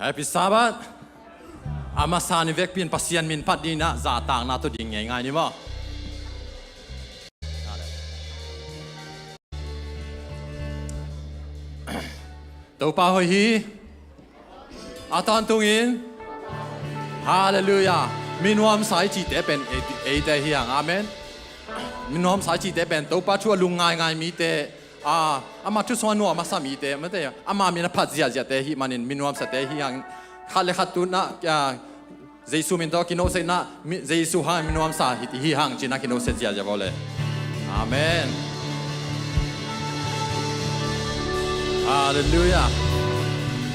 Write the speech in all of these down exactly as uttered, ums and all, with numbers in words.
Happy Sabbath. A masa ni vekpi in Pasian min phat ding in ah, zahtakna tawh ding ngeingai ni maw. Topa hoih hi. A tawntungin. Halleluiah. Mi nuamsa i cihte pen ei, eite hi hang. Amen. Mi nuamsa i cihte pen Topa thu a lung ngaingai mite, a, ama thu sungah nuam a sa mite, mate, ama min a phat ziahziahte ahih manin mi nuamsate hi hang. Khat le khat tu-in ah, a, Jesu min tawh kinawhsaina, mi, Jesu hang mi nuamsa hi, hi hang ci-in ah kinawhsat ziahziah vua le. Amen. Halleluiah.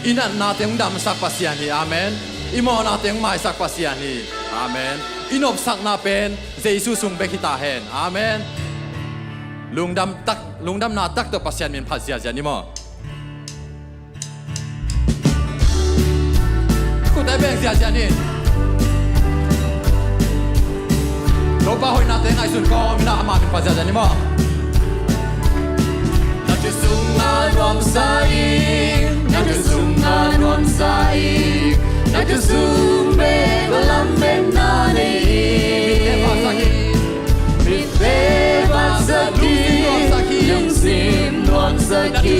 I natnate hong damsak Pasian hi. Amen. I mawhnate hong maisak Pasian hi. Amen. I nopsakna pen Jesu sung bek hi ta hen. Amen. Lungdam tak, lungdamna tak tawh Pasian min phat ziahziah ni maw. Khut a beng ziahziah ni. Topa hoihnate ngaihsun kawm in ah ama min phat ziahziah ni maw. Na thu sungah nuamsa ing, na thu sungah nuamsa ing, na thu sung bek a lametna nei ing. Mite vaksak hi, lungsim nuamsak hi,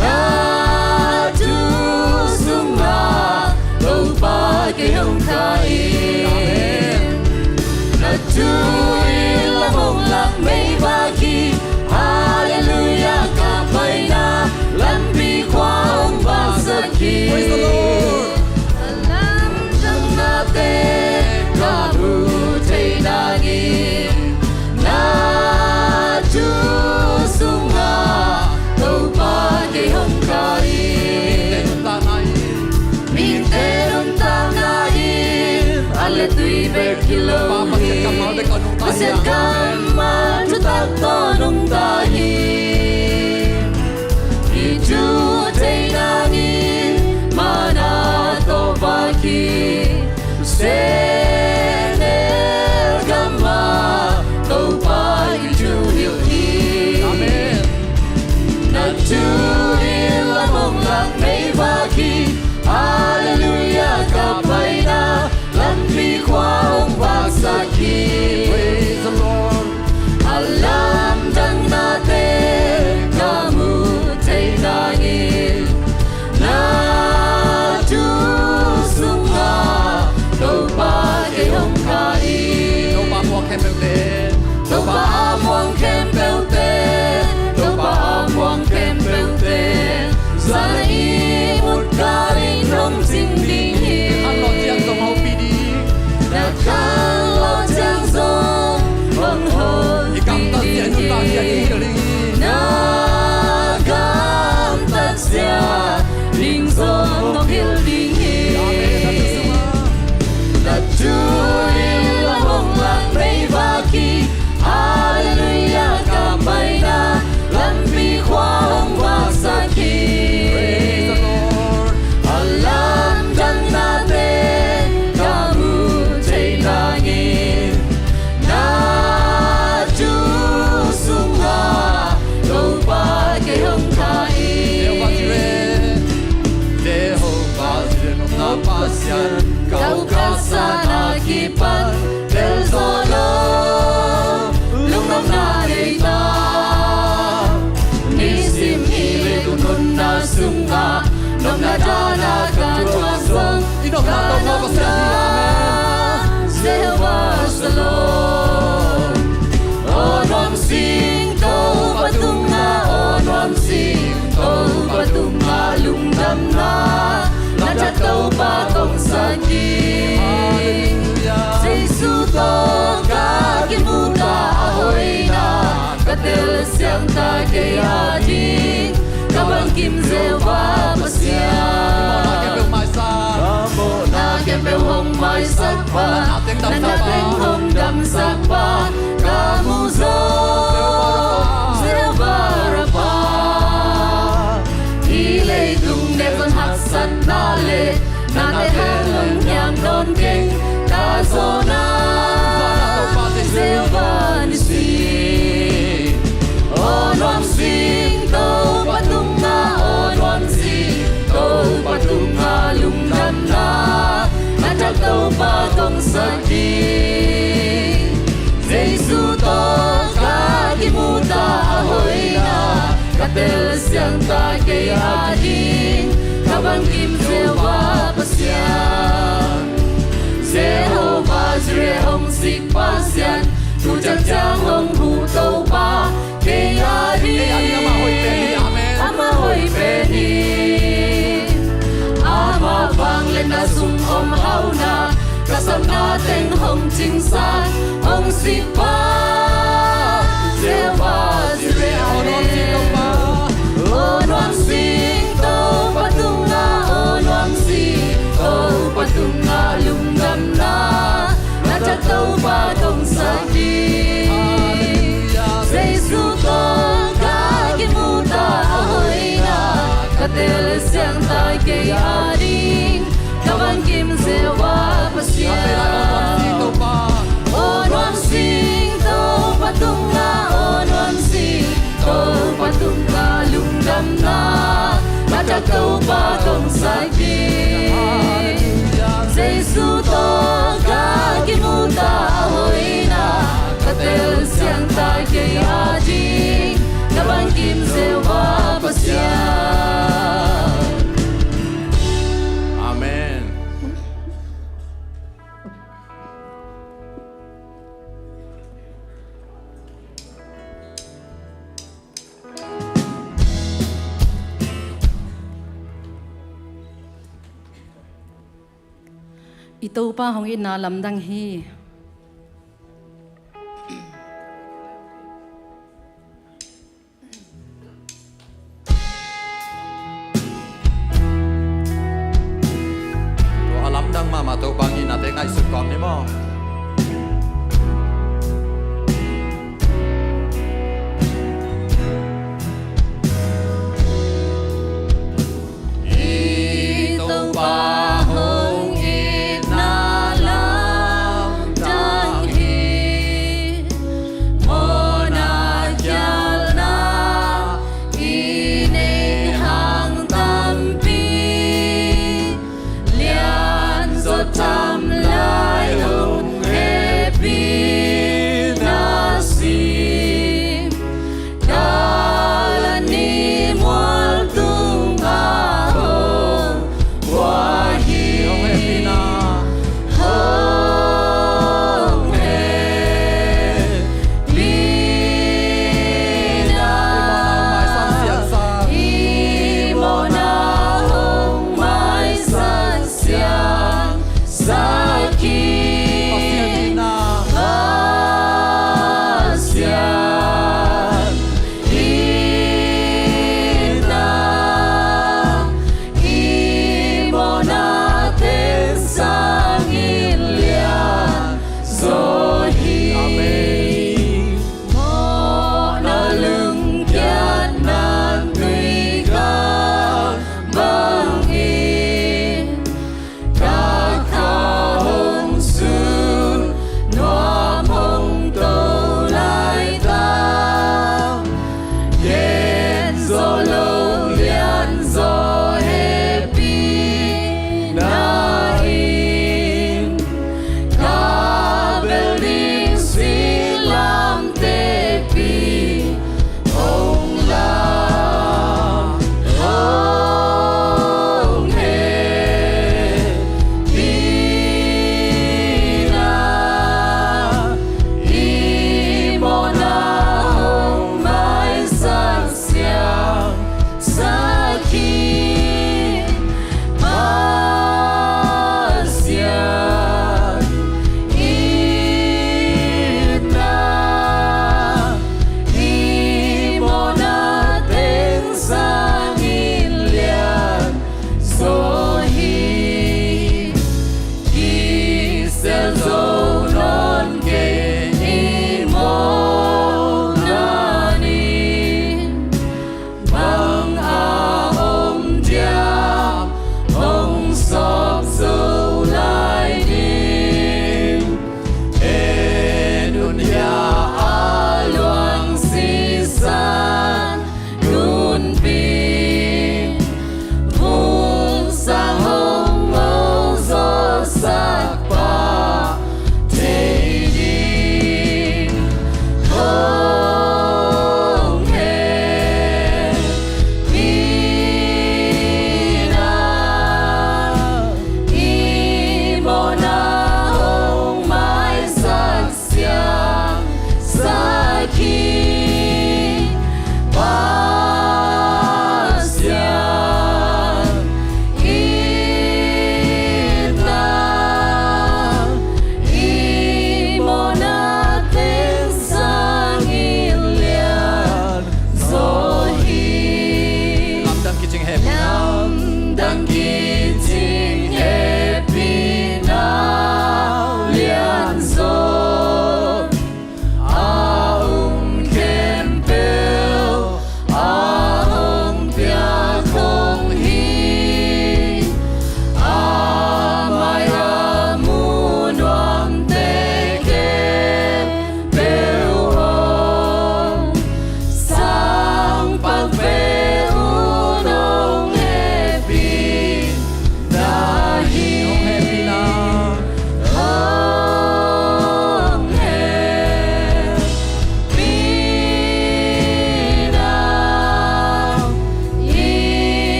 na thu sungah Topa kei hong kha ing. Na thu in lam hong lak meivak hi, halleluiah, ka paina lampi khua hong vaksak hi. Praise the Lord. A lamdang nate ka mu thei nangin, na thu sungah Topa kei hong kha ing. Mite nuntakna in a le tui bek hi lo hi. Pasian kammal thutak tawh nungta hi. I thu thei nangin mana tawh vak hi. Senel gamah Topa i thuhilh hi. Amen. Na thu in lam hong lak meivak hi. Halleluiah, ka paina lampi khua hong vaksak hi. Praise the Lord. A lamdang nate ka mu thei nangin, na thu sungah Topa kei hong kha ing. Topa muang khempeuhte, Topa a muang khempeuhte, Topa a muang khempeuhte, zan a ihmut kal in hong cing ding hi. Khanlawh ciang zong hopih ding. Na khanlawh ciang zong hong hopih ding hi. Na gamtat zia ding zong hong hilh ding hi. Na thu in lam hong lak meivak hi. Halleluiah, ka paina lampi khua hong vaksak hi. Praise the Lord. A lamdang nate ka mu thei nangin, na thu sungah Topa kei hong kha ing. Jehovah Jireh, Jehovah Jireh, nopna Pasian, ka ukna sang a kipan tel zaw lo, lungnopna nei ta. Nisim hi leitung nunna sungah nopna dan a ka thuak zong, i nopna tawh Pasian hi. Amen. Jehovah Shalom. Aw nuam sing Topa tungah, aw nuam sing Topa tungah lungdamna, na tha Topa kong sak hi. Halleluiah. Jesu tawh ka kimuh a, a hoihna ka ding. Jesu tawh ka kimuta a hoina, ka telsiang ta kei ading, ka bangkim Jehovah Pasian. Jehovah Jireh hong sik Pasian, tu ciangciang hong huh Topa, kei ading, kei ading amah hoih pen hi. Amen. Amah hoih pen hi. Amah vangliatna sung om hauna, ka sapna teng hong cingsak, hong sik pa Jehovah Jireh. Aw nuam sing Topa, aw nuam sing Topa tungah, aw nuam sing Topa tungah lungdamna, na tak Topa kong sak ding. Jesu tawh ka kimuta a hoina, ka telsiang ta kei ading, ka bangkim Jehovah Pasian. Aw nuam sing Topa tungah, aw nuam sing Topa tungah lungdamna, na tak Topa kong sak ding. Jesu tawh ka kimuta a hoina, ka telsiang ta kei ading, ka bangkim Jehovah Pasian. Amen. I Topa hong itna lamdang hi. Tua a lamdang mahmah Topa hong itnate ngaihsut kawm ni maw. I Topa hong itna lam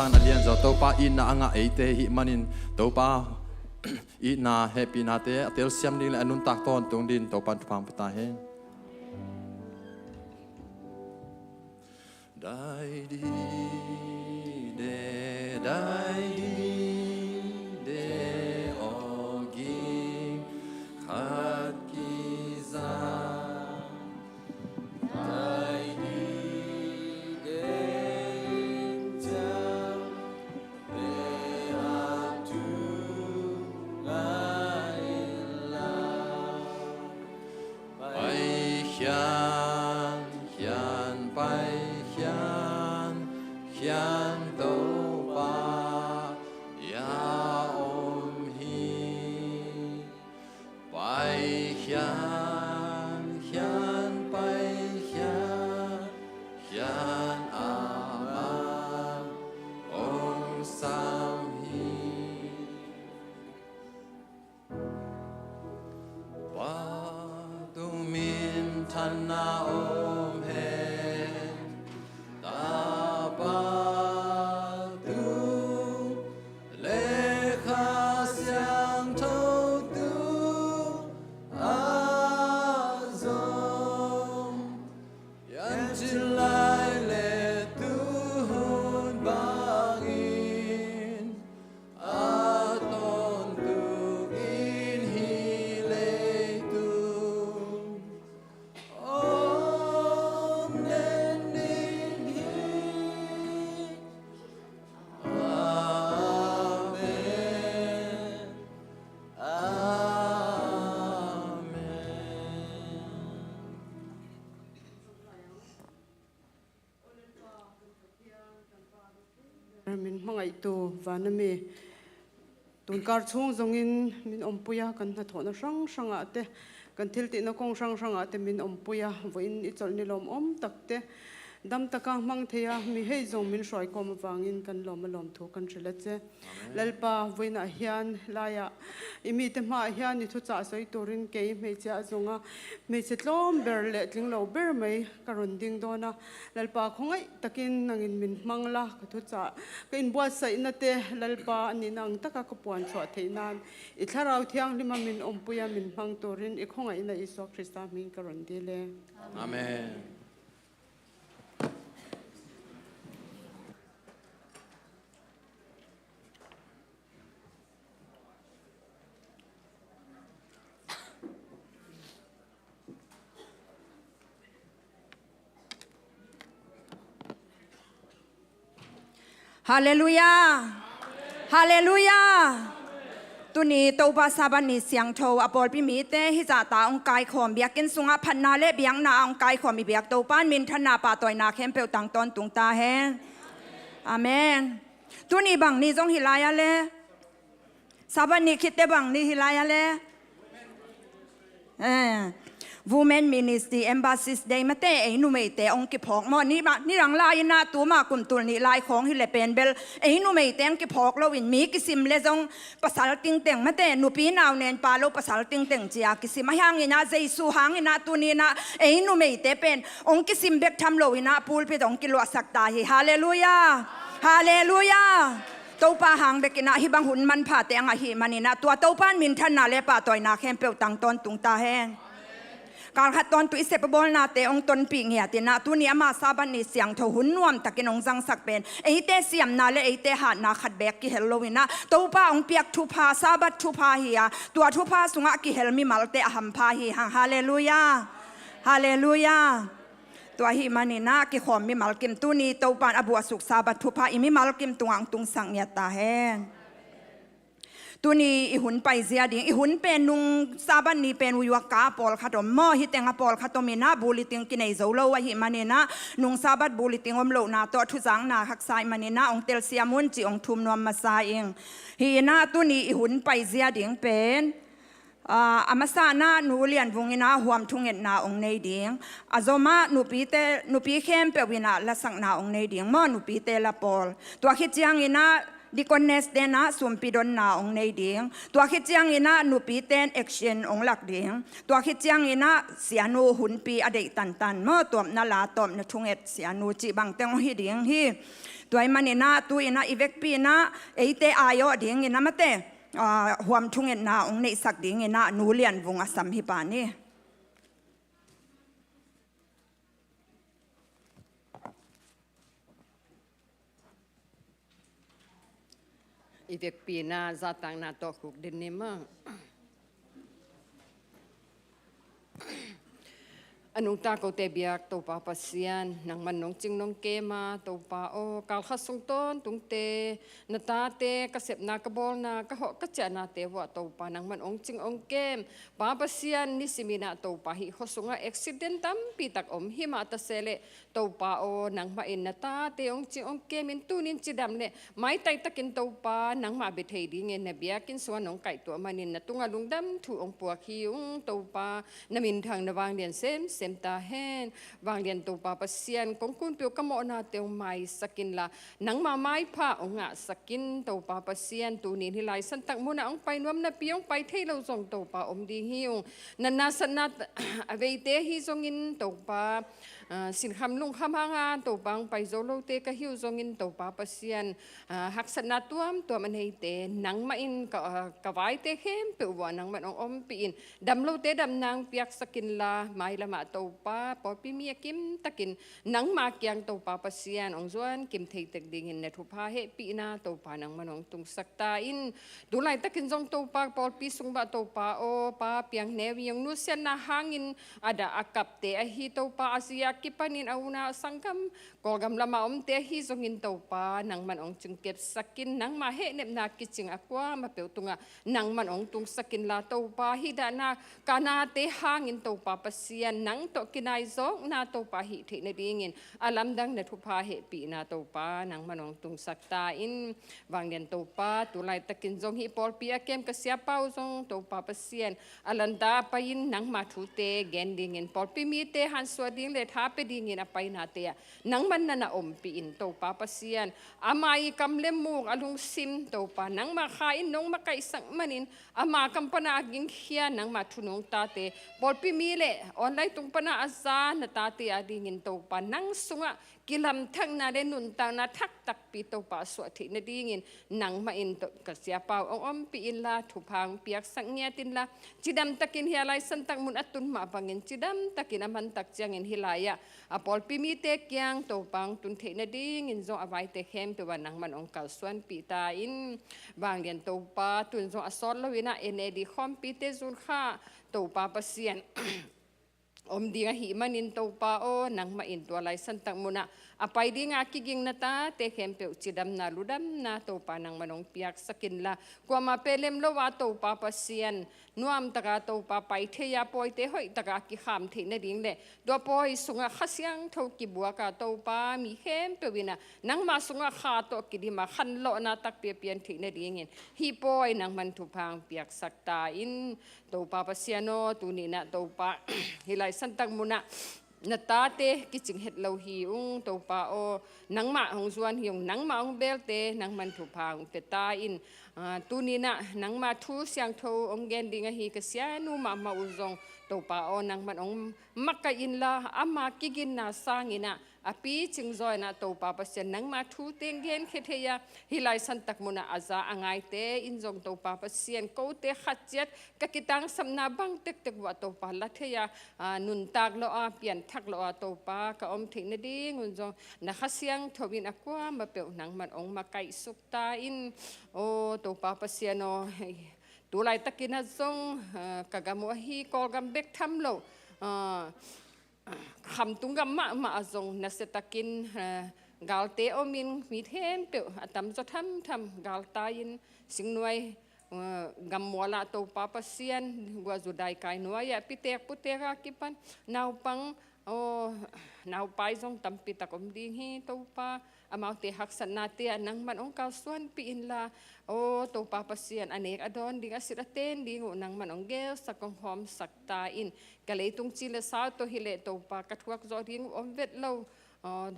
A lianzaw Topa itna a ngah eite hih manin Topa itna hehpihnate a telsiam ding le a nuntak tawntung dingin Topa in thupha hong pia ta hen. Dai di de, dai di de, aw ging khat kiza. Dai di de, ciang pe a tu ngai la. Pai khian, khian, pai khian, khian Topa ia om hi. Pai khian, khian, pai khian, khian Ama hong sam hi. Pa tung minthanna om hen, Tapa tung le Kha Siangtho tung ah zong, piancil lai le tu hun bangin a tawntung in hih leitung om den ding hi. Amen. Amen. Min hmangaihtu vana mi, tunkar chung zongin min ompui a, kan hnathawhna hrang hrangah te, kan thiltihna kong hrang hrangah te min ompui a, vawiin i colh ni lawm om takte damtaka hmang thei a, mi hei zong min hruai kawm avangin kan lawm a lawm thu kan hril a che. Amen. Lalpa, vawiinah hian laiah i mite hmaah hian i thuchah sawi turin kei hmeichhia zonga hmeichhe tlawm ber leh tling lo ber mai ka rawn ding dawn a. Lalpa, khawngaih takin nangin min hmang la, ka thuchah, ka inbuatsaihna te Lalpa a nihna ang taka ka puan chhuah theih nan i Thlarau Thianghlima min ompui a min hmang turin i khawngaihna Isua Krista hming ka rawn dil e. Amen. Halleluiah. Halleluiah. Tuni Topa Sabbath ni siangtho a pawlpi mite hizah ta hong kaikhawm, biakinn sungah phatna le biakna a hong kaikhawm i biak Topa in minthanna pahtawina khempeuh tang tawntung ta hen. Amen. Tuni bang ni zong hi lai a le? Sabbath ni khitte bang ni hi lai a le? Eh, Women Ministry Embassies Day mate ei numeite hong kiphawk maw? Ni ma, ni rang lai inah tuma kum tul nih lai khawng hi le pen bel ei numeite hong kiphawk loin mi kisim le zong pasal tingteng mate, nupi nau nen pa lo pasal tingteng cia kisim a, hang inah Jesu hang inah tuni inah ei numeite pen hong kisim bek tham lo inah pulpit hong kiluahsak ta hi. Halleluiah. Halleluiah. Topa hang bek inah hih bang hun manphate a ngah ahih man inah tua Topa in minthanna le pahtawina khempeuh tang tawntung ta hen. Kal khat tawntung i sep a bawlnate hong tonpih ngiat inah tuni ama Sabbath ni siangtho hun nuam takin hong zangsak pen eite siamna le eite hatna khat bek kihel lo inah Topa hong piak thupha, Sabbath thupha hi a, tua thupha sungah kihel mimalte a hampha hi hang. Halleluiah. Halleluiah. Tua ahih man inah kikhawm mimal kim tuni Topa in a buahsuk Sabbath thupha i mimal kim tungah hong tungsak ngiat ta hen. Tuni i hun paizia ding, i hun pen nung Sabbath ni pen uiuak ka a pawlkhat om maw, hih teng a pawlkhat om inah bulletin kinei zo lo ahih man inah nung Sabbath bulletin om lohna tawh thuzakna haksa ahih man inah hong telsiam un cih hong thum nuam masa ing. Hi inah tuni i hun paizia ding pen, aa, a masa inah Nu Lian Vung inah huam thungetna hong nei ding. A zom ah nupite, nupi khempeuh inah lasakna hong nei ding maw, nupite la pawl. Tua khit ciang inah Deaconess ten ah sumpi donna hong nei ding. Tua khit ciangin ah nupi ten action hong lak ding. Tua khit ciangin ah sianu hunpi a deih tantan maw, tawpna la, tawpna thunget sianu cih bang teng hong hi ding hi. Tua ahih manin ah tu-in ah i vekpi in ah eite ai-awh dingin ah mate, ah, huam thungetna hong neihsak dingin ah Nu Lian Vung a sam hi pah ni. I vekpi in ah zahtakna tawh khuk den ni maw. A nungta kote biak Topa Pasian, nangman nong cing nong kem a, Topa aw, kalkhat sung tawntungte, na tate, ka sepna ka bawlna, ka hawh ka ciahnate uah Topa, nangman hong cing hong kem. Pa Pasian, nisimin ah Topa, hih khua sungah accident tampi tak om hi mah ta se leh, Topa aw, nangmah in na tate hong cing hong kemin tunin cidam le maitai takin Topa, nangmah bia thei dingin na biakinn sungah nong kaihtuah manin na tungah lungdam thu hong puak hi ung Topa, na minthang na vanglian semsem ta hen. Vanglian Topa Pasian, kong kunpi uh ka mawhnate hong maisak inla, nangmah maipha hong ngahsak in Topa Pasian, tunin hih laisantak munah hong pai nuam napi hong pai thei lo zong Topa om ding hi ung. Na nasatna a veite hi zongin Topa, ah, sinkham lungkham hanga Topa hong pai zo lote ka hi uh zongin Topa Pasian, ah, haksatna tuamtuam a neite nangmah in ka, ah, ka vaite khempeuh uah nangmah in hong ompih in, dam lote damna hong piaksak inla, mailamah Topa, pawlpi mi a kimtakin nangmah kiang Topa Pasian hong zuan kim thei tek dingin na thupha hehpihna Topa nangmah in hong tungsak ta in. Tu laitakin zong Topa, pawlpi sung bah Topa aw, Pa Piang Neu in hong nusiatna hangin a dah a kapte ahi Topa, a zi a kipanin a unau a sanggam, Kawlgam lamah omte ahi zongin Topa, nangman hong cingkepsak in, nangmah hehnepna kicing a kuamah peuh tungah nangman hong tungsak inla Topa, hih dahna ka nate hangin Topa Pasian, nang tawh kinai zawkna Topa hih theih nadingin a lamdang na thupha hehpihna Topa nangman hong tungsak ta in. Vanglian Topa, tu laitakin zong hih pawlpi a kem ka siapa uh zong Topa Pasian, a lanta a pai-in nangma thute gen dingin, pawlpi mite hansuah ding le tha pia dingin a painate ah nangman na na ompih in Topa Pasian, ama i kam le muk a lungsim Topa, nangma kha in nong makaihsak manin ama kam pana a gingkhia nangma thunung tate, pawlpi mi le online tung pana a za na tate a dingin Topa, nang sungah kilamthakna le nuntakna thak takpi Topa a suah theih nadingin nangmah in Topa ka siapa uh hong ompih inla, thupha hong piaksak ngiat inla, cidamtakin hih a laisantak mun a tun mah bangin cidamtakin a mantak ciangin hih lai-ah a pawlpi mite kiang Topa hong tun theih nadingin zong a vaite khempeuh ah nangman hong kalsuanpih ta in. Vanglian Topa, tun zong a sawt loin ah N A D khawmpite zun kha Topa Pasian om ding ahih manin Topa aw, nangmah in tua laisantak munah a pai dinga kiging na tate khempeuh cidamna ludamna Topa nangman hong piaksak inla, kuamah pia lem lo a Topa Pasian, nuamtaka Topa pai thei a, pawite hoihtaka kikham theih nading le tua pawi sungah Kha Siangtho kibuaka Topa, mi khempeuh inah nangma sungah kha tawh kidima khanlawhna takpi a pian theih nadingin hih pawi nangman thupha hong piaksak ta in. Topa Pasian aw, tuni inah Topa hih laisantak munah na tate kicing het lo hi ung Topa aw, nangmah hong zuan hi ung, nangmah hong belte nangman thupha hong pia ta in. Ah, tuni inah nangma thu siangtho hong gen ding ahi ka sianu mahmah uh zong Topa aw, nangman hong makaih inla, ama kiginna sanginah a picing zaw inah Topa Pasian, nangma thu teng genkhia thei a, hih laisantak munah a za a ngaite in zong Topa Pasian, kote khat ciat ka kitangsapna bang tektek uah Topa la thei a, ah, nuntak lo a, pianthak lo a Topa ka om theih nadingun zong na Kha Siangtho in a kuamah peuh nangman hong makaihsuk ta in. Aw Topa Pasian aw, tu laitakin ah zong, ah, ka gam uh ahi Kawlgam bek tham lo, ah, khamtung gam mahmah ah zong nasiatakin, eh, galte omin mi khempeuh a tamzaw thamtham galtai-in Singnuai, eh, gammualah Topa Pasian, guah zu daikai nuai-ah pitek putek a kipan naupang, aw, naupai zong tampi tak om ding hi Topa. Amaute haksatnate ah nangman hong kalsuanpih inla, aw Topa Pasian, a nek a dawn ding, a sit a ten ding uh nangman hong gelsak hong hawmsak ta in. Ka leitung ci le sau tawh hileh Topa ka thuak zawh ding uh om vet lo. Aw,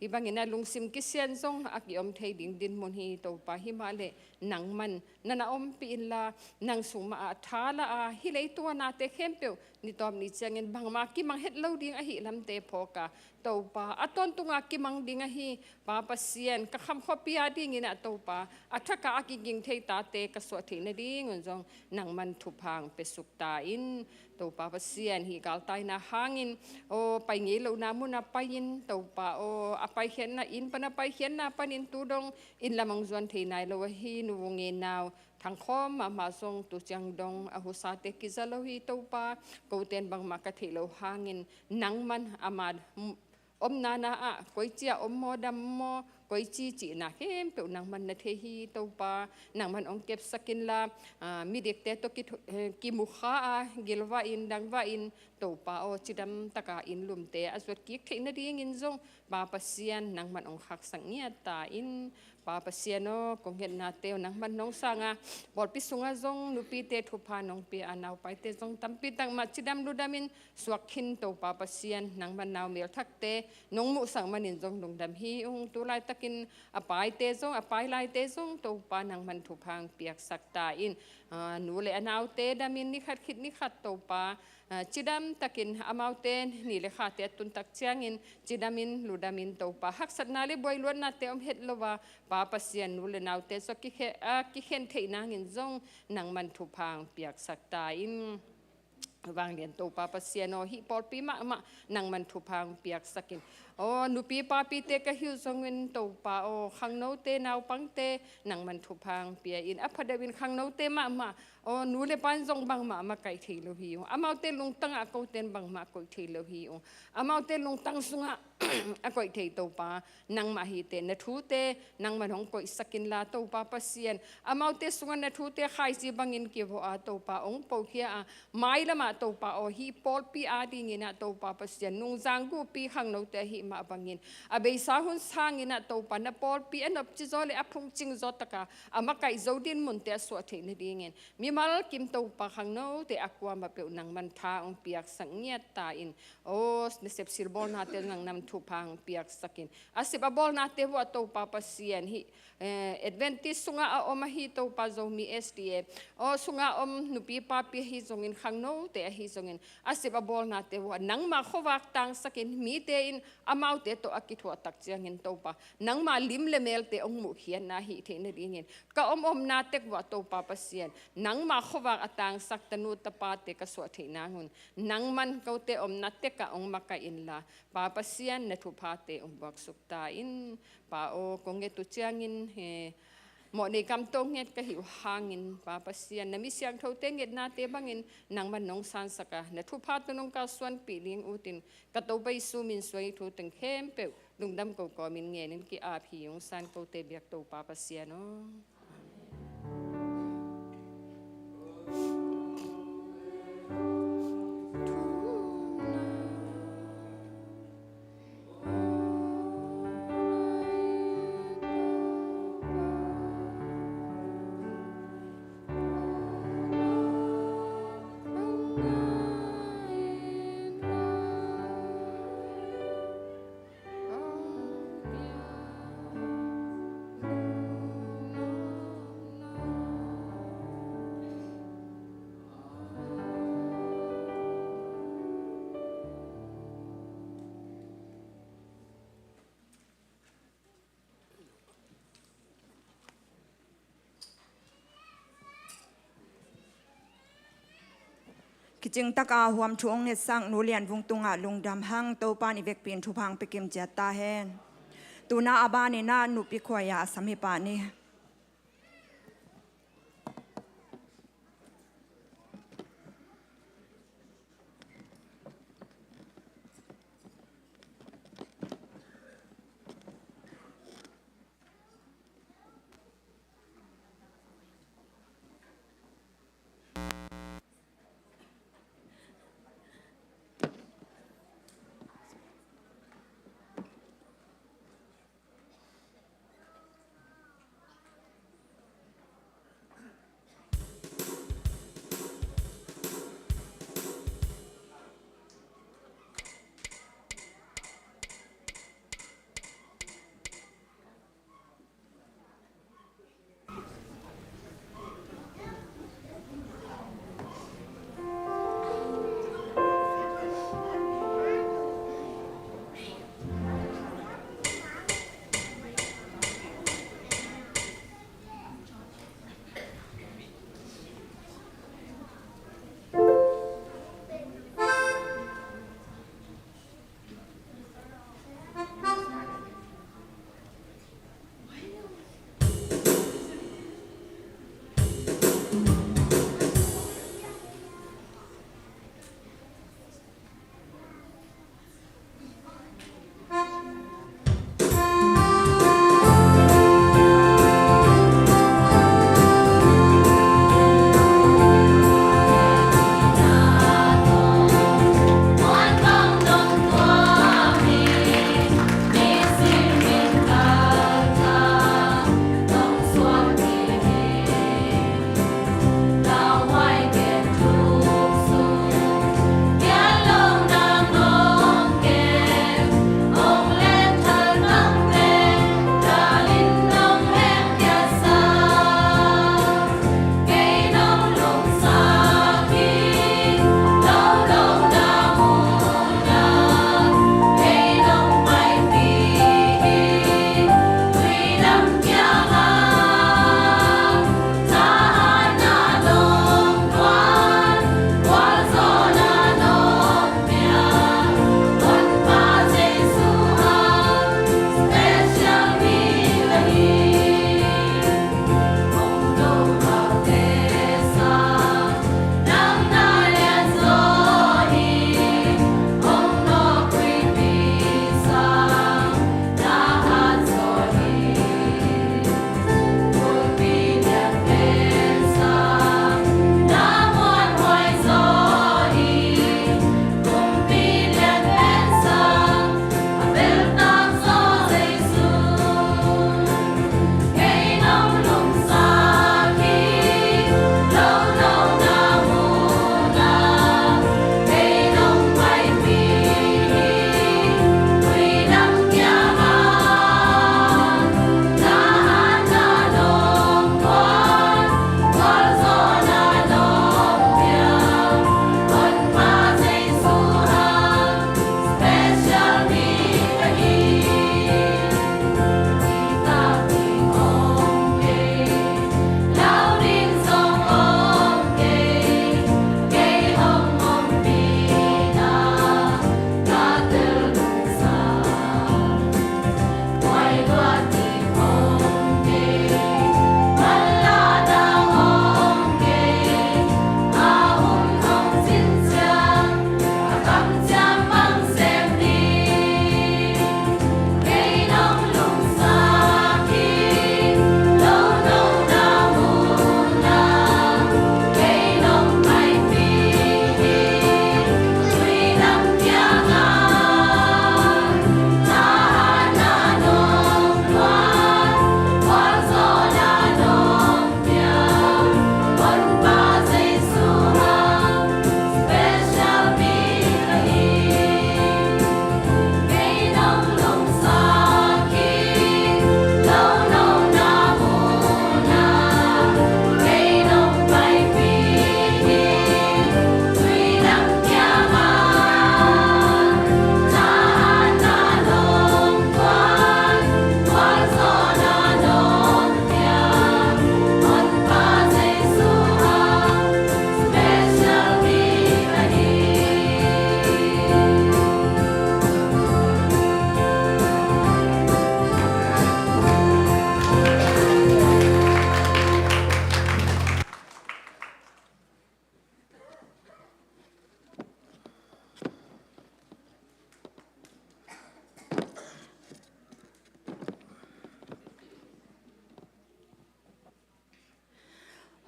Hih bangin a lungsim kisian zong a kiom thei ding dinmun hi Topa. Himah leh nangman na na ompih inla, nang sung mah ah tha la a, hih leitung a nate khempeuh ni tawp ni ciangin bangmah kimang het lo ding ahih lamte phawk a, Topa, a tawntunga kimang ding ahi Pa Pasian, ka kham khuapi a dingin ah Topa, a thak a a kiging thei tate ka suah theih nadingun zong nangman thupha hong piasuk ta in. Topa Pasian, hih galtaina hangin aw pai ngei lohna mun a pai-in Topa aw a paikhiatna inn pan a paikhiatna panin tu dong inn lam hong zuan thei nai lo ahi nu Vung Ngen Nau Thang Khawm mahmah zong tu ciang dong a husate kiza lo hi Topa. Kote in bangmah ka theih loh hangin nangman ama omna-na ah koici a om maw, dam maw, koici cihna khempeuh nangman na thei hi Topa. Nangman hong kepsak inla, aa, midikte tawh kithu-, eh, kimukha a gilvah in, dangvah in Topa aw, cidam taka inn lumte a zuat kik theih nadingin zong Pa Pasian nangman hong khaksak ngiat ta in. Pa Pasian aw, kong ngetnate uh nangman nong sang a, pawlpi sungah zong nupite thupha nong pia a, naupaite zong tampi tak mah cidam ludamin suak khin Topa Pasian, nangman naumel thakte nong muhsak manin zong lungdam hi ung. Tu laitakin a paite zong, a pai laite zong Topa nangman thupha hong piaksak ta in. Aa, nu le a naute damin ni khat khit ni khat Topa, aa, cidam takin amaute ni le khate a tun tak ciangin cidamin ludamin Topa haksatna le buailuatnate om het lo a, Pa Pasian, nu le naute zong kikhe-, a kikhen theih nangin zong nangman thupha hong piaksak ta in. Vanglian Topa Pasian aw, hih pawlpi mahmah nangman thupha hong piaksak in. Aw, nupi papite ka hi uh zongin Topa aw, khangnote naupangte nangman thupha hong pia in. A phadeuhin khangnote mahmah aw, nu le pa in zong bangmah a makaih thei lo hi ung. Amaute lungtangah kote in bangmah a koih thei lo hi ung. Amaute lungtang sungah a koih thei Topa, nangmah hi teh, na thute nangman hong koihsak inla Topa Pasian, amaute sungah na thute khaici bangin kivawh a Topa hong pokhia a, mailamah Topa aw, hih pawlpi a dingin ah Topa Pasian, nungzang guhpi khangnote ahih mah bangin a beisa hun sangin ah Topa na pawlpi a nopci zaw le a phungcing zaw taka a makaih zo dinmunte a suah theih nadingin mimal kim Topa khangnote a kuamah peuh nangman tha hong piaksak ngiat ta in. Aw, nasep silbawlnate nangman thupha hong piaksak in. A sep a bawlnate uah Topa Pasian hih, eh, Adventist sungah a om ahi Topa Zomi S D A aw sungah a om nupi papi ahi zongin khangnote ahi zongin a sep a bawlnate uah nangmah khuavak tangsakin mite in amaute tawh a kithuah tak ciangin Topa nangmah lim le melte hong muhkhiatna ahih theih nadingin ka om omna tek uah Topa Pasian, nangmah khuavak a tangsak tanu tapate ka suah theih nangun nangman kote omna tekah hong makaih inla, Pa Pasian na thuphate hong buaksuk ta in. Pa aw, kong nget uh ciangin he mawhnei kam tawh nget ka hih uh hangin Pa Pasian, na mi siangthote ngetnate bangin nangman nong sansak a, na thupha tawh nong kalsuanpih ding utin ka Topa Jesu min suang hih thu teng khempeuh lungdam ko kawmin ngenin ki-ap hi ung. San kote biak Topa Pasian aw. Kicing taka huam thu hong ngetsak Nu Lian Vung tungah lungdam hang. Topa in i vekpi in thupha hong pia kim ciat ta hen. Tuna a banin ah nupi khuai-a a sam hi pah ni.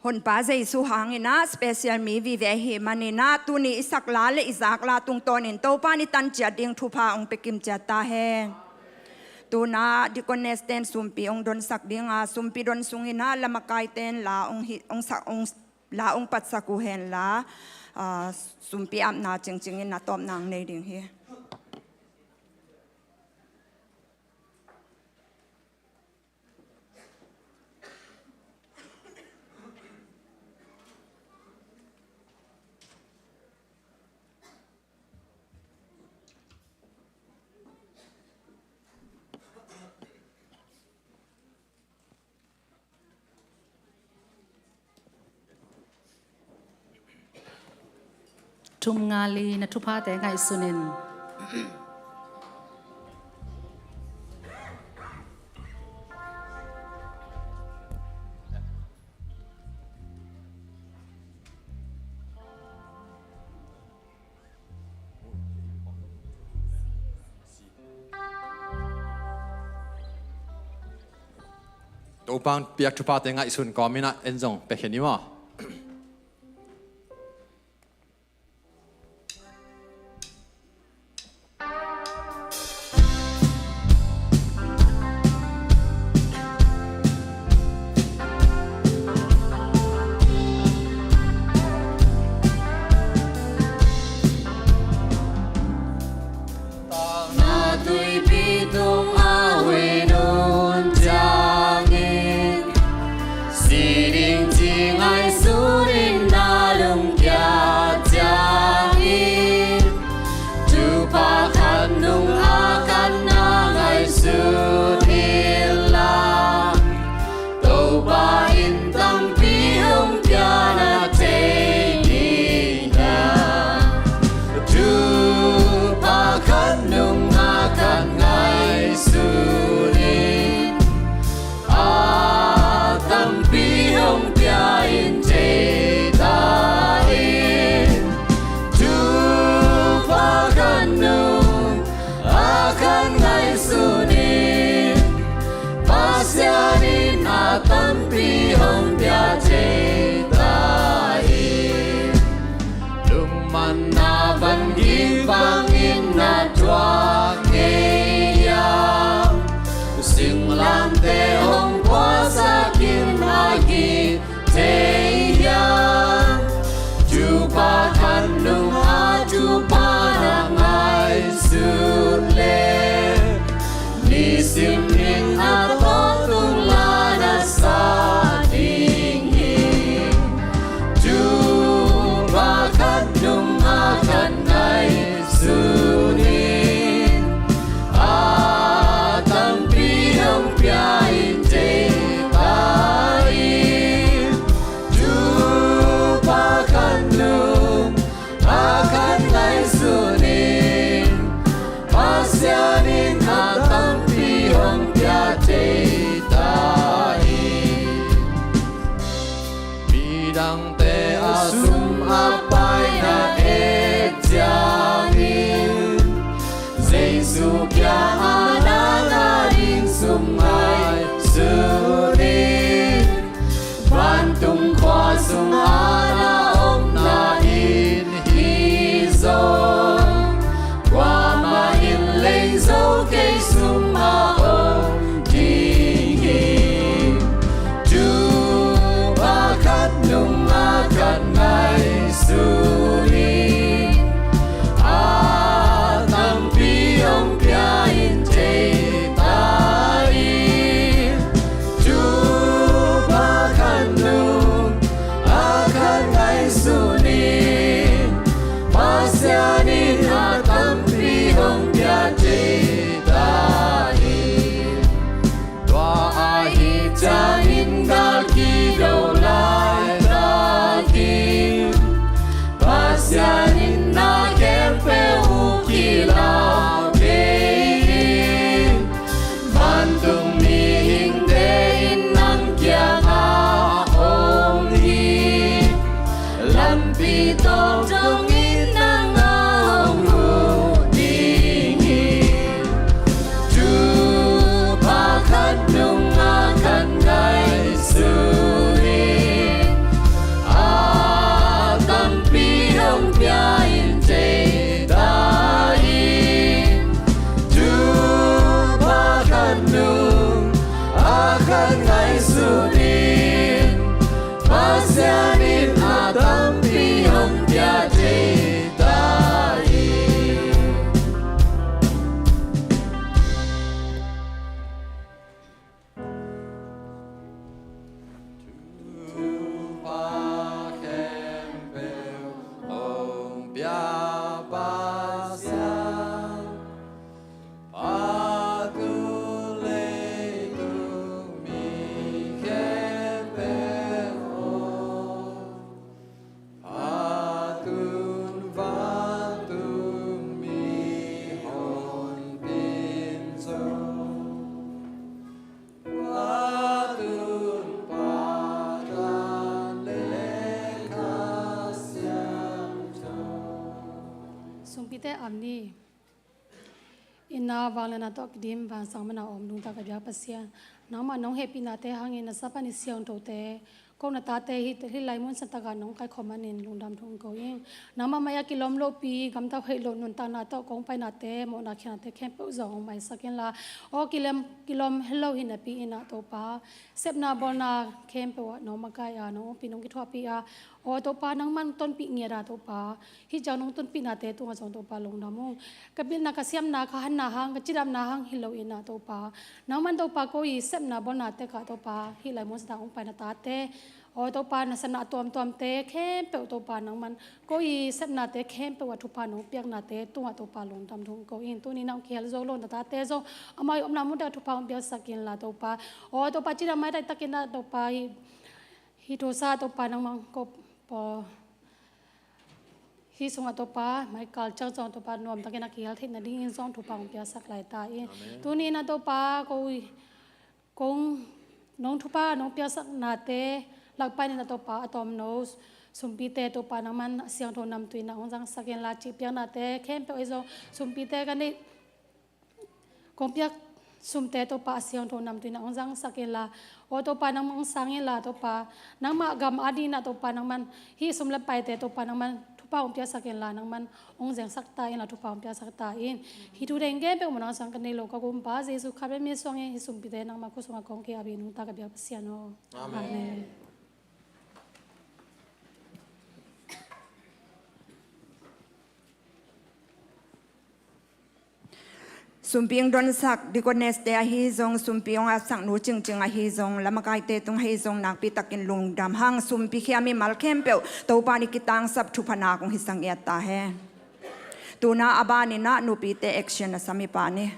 Honpa Jesu hangin ah special mi vive ahih manin ah tuni i sak la le i zak la tungtawnin Topa in i tan ciat ding thupha hong pia kim ciat ta hen. Tu-in ah deaconess ten sumpi hong donsak ding a, sumpi don sungin ah lamakaite in la hong hi, hong sak, hong la hong patsak uh hen la, ah, sumpi apna cingcingin a tawpna hong nei ding hi. Thum nga li na thuphate ngaihsun in. Topa'n piak thuphate ngaihsun kawmin ah en zong piakhia ni maw. Na tuipi tung a huih nun ciangin, si ding ci ngaihsun in na lungkia ciangin, thupha khat nung a khat na ngaihsun in la, Topa in tampi hong pia na thei ding hiam? Thupha khat nung a khat ngaihsun in, a tampi hong pia in thei ta in. Thupha khat nung a khat ngaihsun in, Pasian in a tampi hong pia thei ta in. Lungmanna van gik bangin na thuak ngei hiam? Singlamteh hong puaksak in a gik thei hiam? Thupha khat nung a thupha na ngaihsun leh, nisim in a tawh tung la na sa ding hi. Thupha khat nung a khat ngaihsun in, a tampi hong pia in thei ta in. Thupha khat nung a khat ngaihsun in, Pasian in a tampi hong pia thei ta in. Midangte a sum a pai na et ciangin, Jesu kiangah na ngah ding sum ngaihsun in. Vantung khua sungah na omna in hi zong, kuamah in lei zo kei sungah om ding hi. Thupha khat nung a khat ngaihsun in, a tampi hong pia in thei ta in. Thupha khat nung a khat ngaihsun in, Pasian in a tampi hong pia thei ta in. Tua ahih ciangin gal kido laitakin, Pasian in na khempeuh uh kilau kei in. Vantung mihingte in nang kiangah om hi. Lampi tawh dongin nang a Sumpite am ni. Inn a vangliatna tawh kidim vansang mana om nungta ka biak Pasian, nangmah nong hehpihnate hangin na sapa ni siangthote, ko na tate hih, hih lai mun siangtho takah nong kaikhawm manin lungdam thu hong ko ing. Nangmah mai-ah kilawm lohpi gamta hoih loh nuntakna tawh kong painate, mawhna khialhnate khempeuh zong hong maisak inla, aw kilem, kilawm helo hi napi-in ah Topa, sepna bawlna khempeuh ah nong makaih a, nong ompih nong kithuahpih a, aw Topa nangman tonpih ngiat a Topa, hih ciang nong tonpihnate tungah zong Topa lungdam ung. Ka pilna, ka siamna, ka hanna hang, ka cidamna hang hi loin ah Topa, nangman Topa ko i sepna bawlna tekah Topa hih lai mun siangtho hong paina tate, aw Topa na sepna a tuamtuamte khempeuh Topa nangman ko i sepnate khempeuh ah thupha nong piaknate tungah Topa lungdam thu hong ko ing. Tuni-in ah hong kihel zo lo na tate zong amau i omna munte ah thupha hong piaksak inla Topa, aw Topa cidam maitai takin ah Topa hih, hih thusa Topa nangman ko paw hih sungah Topa mai kal ciang zong Topa nuamtakin a kihel theih nadingin zong thupha hong piaksak lai ta in. Amen. Tuni-in ah Topa ko, kong nong thupha nong piaksaknate lakpanin ah Topa a tawmno sumpite Topa nangman a siangtho namtui in ah hong zangsak inla, cih piaknate khempeuh ahi zong sumpite ka neih kong piak sumte Topa a siangtho namtui in ah hong zangsak inla, aw Topa nangman hong sang inla Topa, nangmah gam adingin ah Topa nangman hih sum le paite Topa nangman thupha hong piaksak inla, nangman hong zengsak ta inla, thupha hong piaksak ta in. Hih thu deng khempeuh mun nang sang ka nei lo ka Gumpa Jesu Khrih min suangin hih sumpite nangmah khut sungah kong ki-ap hi nungta ka biak Pasian aw. Amen. Amen. Sumpi hong donsak deaconess te ahi zong, sumpi hong atsak nu Cingcing ahi zong, lamakaite tung ahi zong, nakpi takin lungdam hang. Sumpi khia mimal khempeuh Topa in i kitangsap thupha nak hong hisak ngiat ta hen. Tu-in ah a banin ah nupite action a sam i pa ni.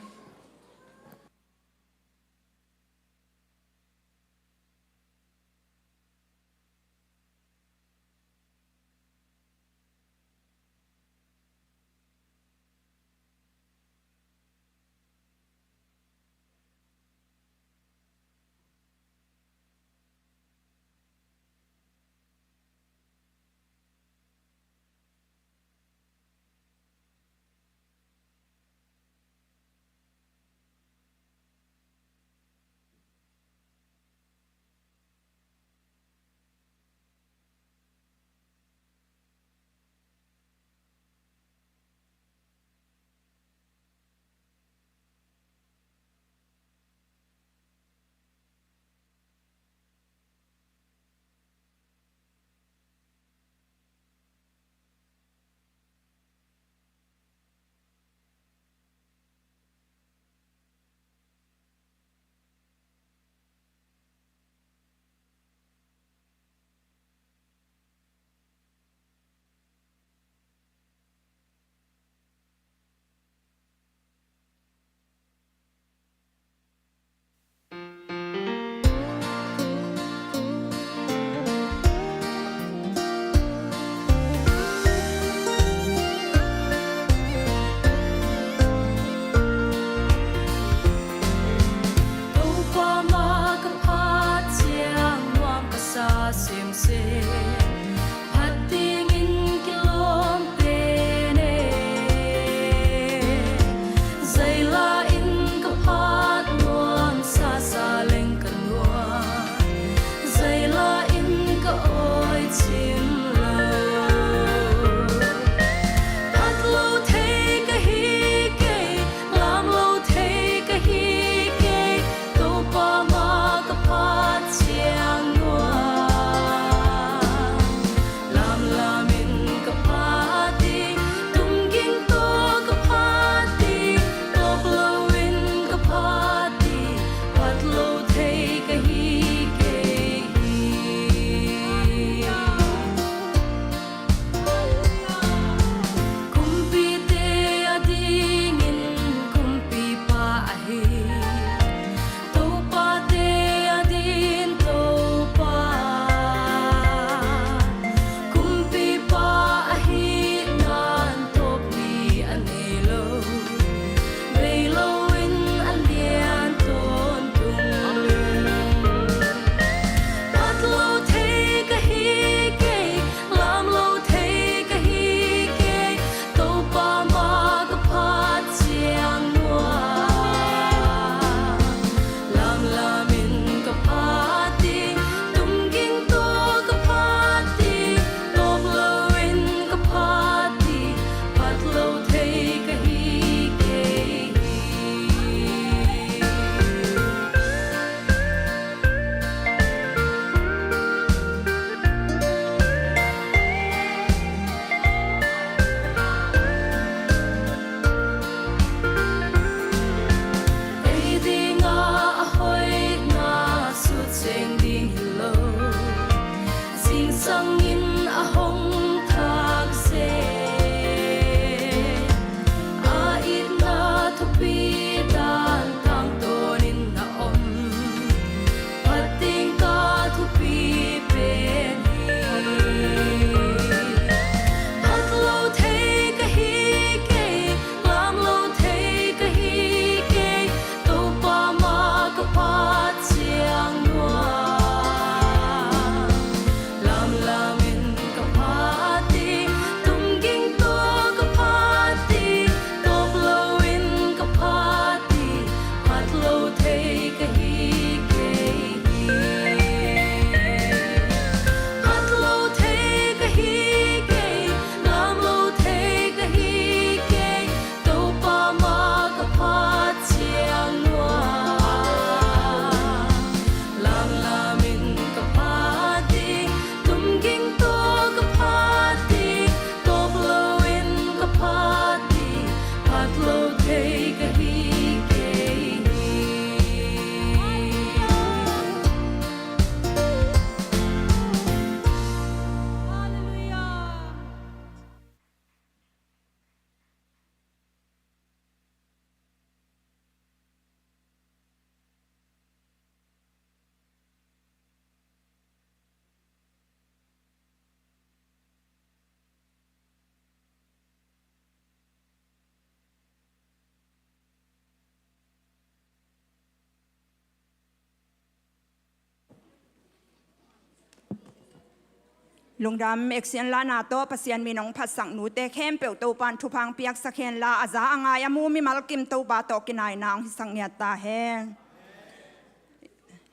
Lungdam. Action lahna tawh Pasian min hong phatsak nute khempeuh Topan thupha hong piaksak henla, a za a ngai a mu mimal kim Topa tawh kinaina hong hisak ngiat ta hen.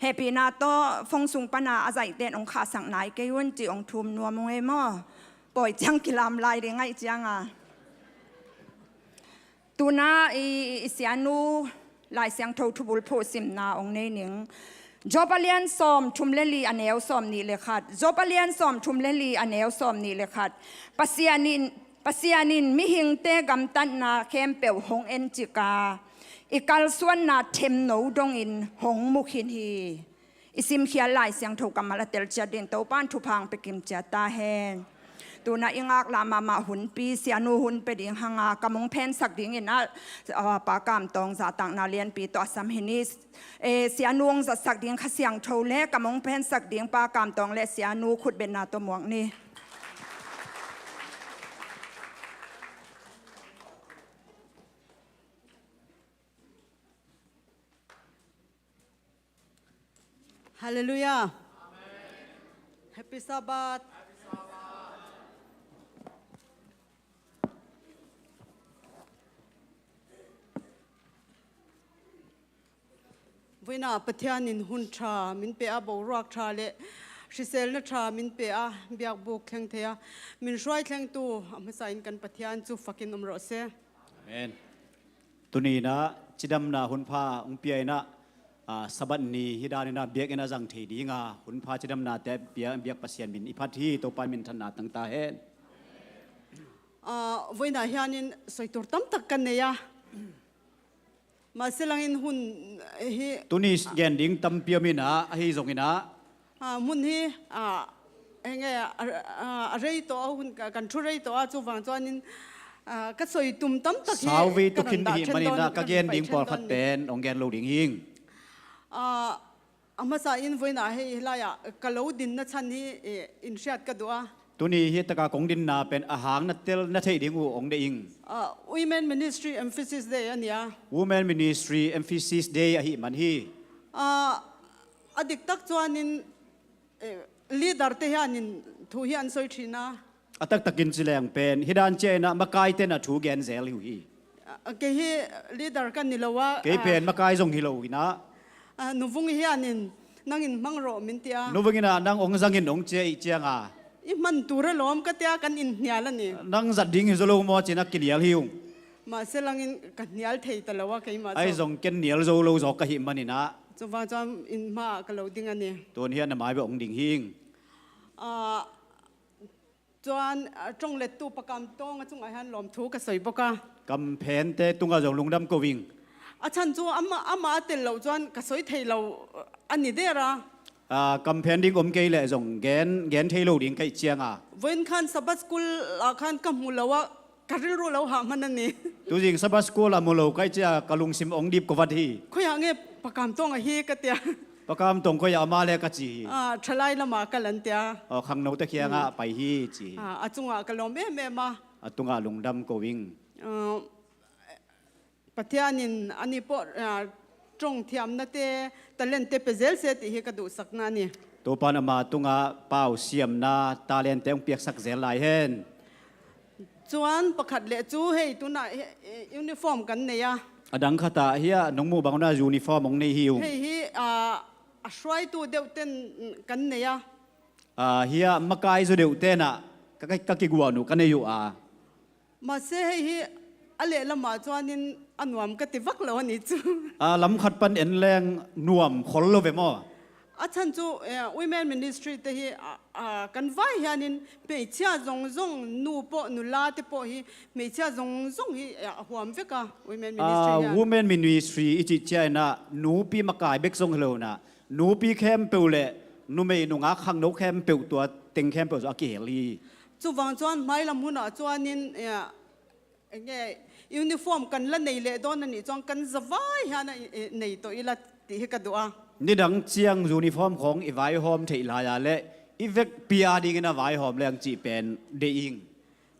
Hehpihna tawh phone sung pana a zaihte in hong khahsak nai kei un ci hong thum nuam ung ei maw? Pawi ciang kilam lai ding ahih cianga. Tuna i, i sianu Lai Siangtho thubulphuh simna hong nei ning. Job a lian sawm thum le li a neu sawm nih le khat. Job a lian sawm thum le li a neu sawm nih le khat. Pasian in, Pasian in mihingte gamtatna khempeuh hong encik a, i kalsuanna themno dongin hong mu khin hi. I simkhial Lai Siangtho kammal a telciat ding Topan thupha hong pia kimciat ta hen. Tuna i ngaklah mahmah hunpi sianu hun pia ding hanga kam hong phensak dingin ah, ah, Pa Kam Tawng zahtakna lianpi tawh a sam hi ni. Eh, sianu hong zatsak ding Kha Siangtho le kam hong phensak ding Pa Kam Tawng le sianu khutbetna tawh muak ni. Halleluiah. Happy Sabbath. Vawiinah Pathian in hun ṭha min pe a, boruak ṭha le hriselna ṭha min pe a, biakbuk thleng thei a, min hruai thlengtu a hmasa in kan Pathian cu fakin um rawh se. Amen. Tuni inah cidamna hunpha hong pia inah, ah, Sabbath ni hi dan inah biakinn a zang thei dinga hunpha cidamnate pia biak Pasian min i phat hi. Topa minthanna tang ta hen. Ah, vawiinah hianin sawitur tamtak kan nei a, mahse langin hun hi. Tuni gen ding tampi om inah ahi zong inah, ah, hmun hi, ah, enge, a, a, a rei tawh a, hun ka, kan thu rei tawh a, chuvang chuanin, ah, ka sawi tum tamtak hi. Sauvi tukin hi manin ah ka gen ding pawlkhat pen hong gen lo ding hing. Ah, a hmasa in vawiinah hei hi laiah ka lo dinna chhan hi, eh, in hriat ka duh a. Tuni hi taka kong dinna pen a hang na tel na theih ding uh hong deih ing. Ah, Women Ministry Emphasis Day a ni a. Women Ministry Emphasis Day ahi man hi. Ah, a diktak chuanin, eh, leader te hianin thu hi an sawi ṭhin a. A taktakin ci leng pen hi dan ciah inah makai tenah thu gen zel hi uh hi. Ah, kei hi leader ka ni lo a. Kei pen makai zong hi lo inah. Ah, nuvung hianin nangin hmang rawh min ti a. Nuvung inah nang hong zangin hong ciah ih cianga i hman tur a lawm ka tia kan inhnial a ni. Nang zat ding hi zaw lo maw ci-in a kinial hi ung. Mahse langin ka hnial thei ta lo a keimah zawk. Ahi zong ken nial zo lo zawk ka hih man inah. Chuvang chuan in hmaah ka lo ding a ni. Tun hian na mai beh hong ding hing. Ah, chuan, ah, ṭawng lettu Pa Kam Tawng a chungah hian lawmthu ka sawi bawk a. Kam phente tungah zong lungdam ko ing. A chhan chu ama, amah a tel loh chuan ka sawi thei lo a ni der a. Ah, kam phen ding om kei leh zong gen, gen thei lo ding ka hih cianga. Vawiin khan Sabbath school ah khan ka hmu lo a, ka rilru lo hah hman a ni. Tuzing Sabbath school a hmu lo ka hih cianga ka lungsim hong dip ko vat hi. Khawiah nge Pa Kam Tawng a hi ka tia. Pa Kam Tawng khawiah a ma le ka ci hi. Ah, ṭhalai lamah kal an tia. Aw, khangnote khiangah pai hi ci hi. Ah, a chungah ka lawm em em a. A tungah lungdam ko ing. Ah, Pathianin ani pawh, ah, ṭawng thiamnate, talentte pe zel se tih hi ka duhsakna a ni. Topan ama tungah pau siamna talentte hong piaksak zel lai hen. Chuan pakhat leh chu hei tunah he, he, uniform kan nei a. A dang khatah hiah nong muh bang unah uniform hong nei hi ung. Hei hi, ah, a hruaitu deuh ten kan nei a. Ah, hiah makai zaw deuh tenah ka, ka, ka kiguah nuh ka nei uh a. Mahse hei hi a lehlamah chuanin a nuam ka ti vak lo a ni chu. Ah, lam khat pan en leng nuam khol lo ve maw? A chhan chu, eh, Women Ministry te hi, ah, ah, kan vai hianin hmeichhia zawng zawng, nu pawh, nula te pawh hi hmeichhia zawng zawng hi, eh, a huam vek a, Women Ministry hian. Ah, Women Ministry i cih chiah inah nupi makai bek zawng hi lo inah, nupi khempeuh leh numei nungak khangno khempeuh tua teng khempeuh zawh a kihel hi. Chuvang chuan hmai lam hunah chuanin, eh, enge, uniform kan la nei leh dawn a nih chuan kan zavai hian a, eh, nei tawh ila tih hi ka duh a. Nidang chiang uniform khawng i vaihawm theih laia leh i vekpi a dingin a vaihawm leng cih pen deih ing.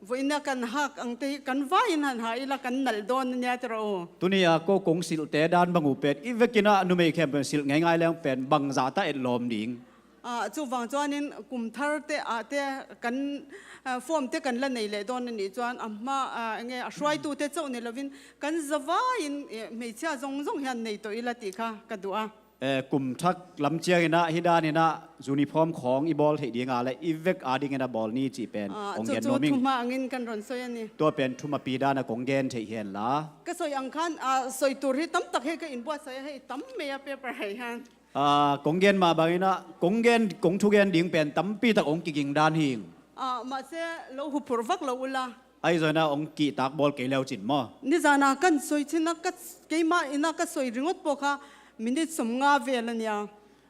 Vawiina kan hak ang te hi kan vaiin han ha ila kan nalh dawn a nia tiraw. Tuni-a ko kong silhte dan bang uh pen i vekin a numei khempeuh silh ngeingai leng pen bangzah ta etlawm ding. Ah, chuvang chuanin kum thar te ah te kan, ah, form te kan la nei leh dawn a nih chuan a hma, ah, enge a hruaitute chauh ni lovin kan zavaiin, eh, hmeichhia zawng zawng hian nei tawh ila tih kha ka duh a. Eh, kum thak lam chiangin ah hi danin ah uniform khawng i bawl theih ding a leh i vek a dingin a bawl ni chih pen hong gen nuam ing. Ah, chu chu thuma angin kan rawn sawi a ni. Tua pen thumapi dana kong gen theih hian la. Ka sawi ang khan, ah, sawi tur hi tam tak hei ka inbuatsaih a, hei tam mai a paper hei hian. Ah, kong gen mah bangin ah, kong gen, kong thugen ding pen tampi tak hong kiging dan hi. Ah, mahse, lo huphurh vak lo ula. Ahi zawina hong kihtak bawl kei leu chin maw? Nizana kan sawi chin a, ka, keimah ina ka sawi ringawt pawh kha minute sawmnga vel a nia.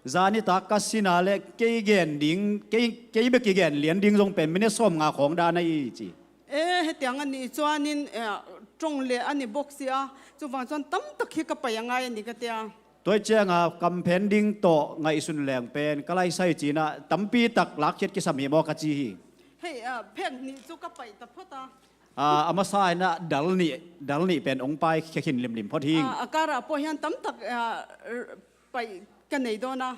Zani tak ka sina leh kei gen ding, kei, kei bek i gen lian ding zawng pen minute sawmnga khawng dan a i chi. E, hetiang a nih chuanin, eh, ṭawng leh a ni bawk si a, chuvang chuan tam tak hi ka paih a ngai a ni ka tia. Tua chianga kamphen ding tawh ngaihsun leng pen ka laisai chin ah tampi tak lakkhiat kisam hi maw ka chi hi. Hei, ah, phek hnih chu ka paih ta phawt a. Ah, a hmasa in ah dal nih, dal nih pen hong paikhia khin limlim phawt hi. Ah, a karah pawh hian tam tak, ah, paih ka nei dawn a.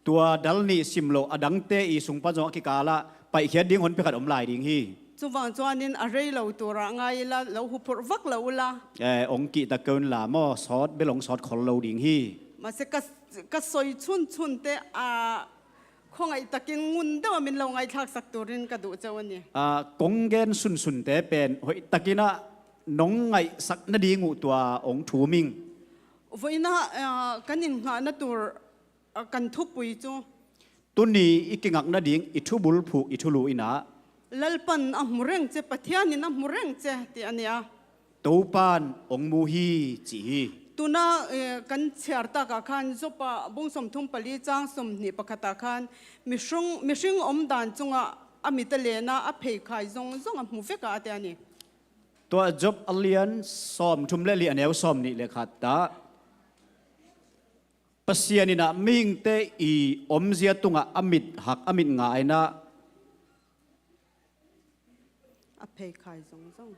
Tua dal nih sim loh a dangte i sung pan zawng a kikal ah paihkhiat ding hun pakhat awm lai ding hi. Chuvang chuanin a rei lo turah ngai ila, lo huphurh vak lo ula. Eh, hong kihtak keuh unla maw, sawt bel hong sawt khol lo ding hi. Mahse, ka, ka sawi chhun chhun te, ah, khawngaih takin ngun deuha min lo ngaihthlaksak turin ka duh cheu a ni. Ah, kong gen sunsun te pen hoih takin ah nong ngaihsak nading uh tua hong thum ing. Vawiina, ah, kan innghahna tur, ah, kan thupui chu. Tuni i kingak nading i thubulphuh i thulu inah. Lalpan a hmu reng che, Pathianin a hmu reng che tih a ni a. Topan hong mu hi, ci hi. Tuna, eh, kan chhiar takah khan Joba bung sawmthum pali chang sawmhnih pakhatah khan mihring, mihring awm dan chungah a mit a len a, a pheikhai zawng zawng a hmu vek a, a ti a ni. Tua Job a lian sawmthum leh li, a neu sawmhnih leh khat ah Pasian inah mihingte i awmzia tungah a mit hak, a mit nga inah a pheikhai zawng zawng.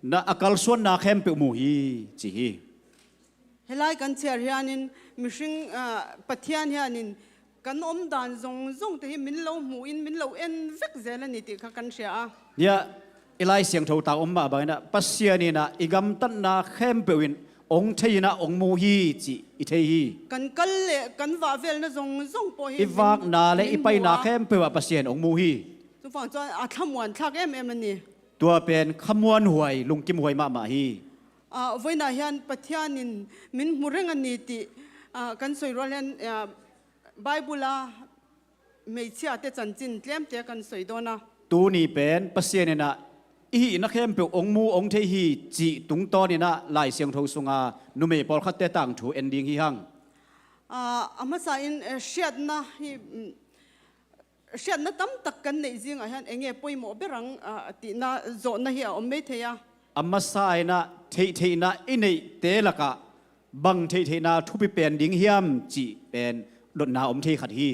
Na a kalsuanna khempeuh mu hi, ci hi. Helai kan chhiar hianin mihring, ah, Pathian hianin kan awm dan zawng zawng te hi min lo hmuhin min lo en vek zel a ni tih kha kan hria a. Nia, i Lai Siangtho tak awm mah bangin ah Pasian inah i gamtatna khempeuh in hong thei inah hong mu hi, cih i thei hi. Kan kal leh kan vah velna zawng zawng pawh hi i vakna leh i paina khempeuh ah Pasian hong mu hi. Chuvang chuan a thlamuan thlak em em a ni. Tua pen khamuanhuai, lungkimhuai mahmah hi. Ah, vawiinah hian Pathianin min hmu reng a ni tih, ah, kan sawi rual hian, ah, Bible-a hmeichhiate chanchin tlemte kan sawi dawn a. Tuni pen Pasian inah i hihna khempeuh hong mu hong thei hi cih tungtawn inah Lai Siangtho sunga numei pawlkhatte tangthu en ding hi hang. Ah, a hmasain, eh, hriatna hi, mm, hriatna tam tak kan neih zingah hian enge pawimawh ber ang, ah, tihna zawhna hi a awm mai thei a. A hmasa inah theihtheihna i neihte lakah bang theihtheihna thupi pen ding hiam cih pen dotna a awm thei khat hi.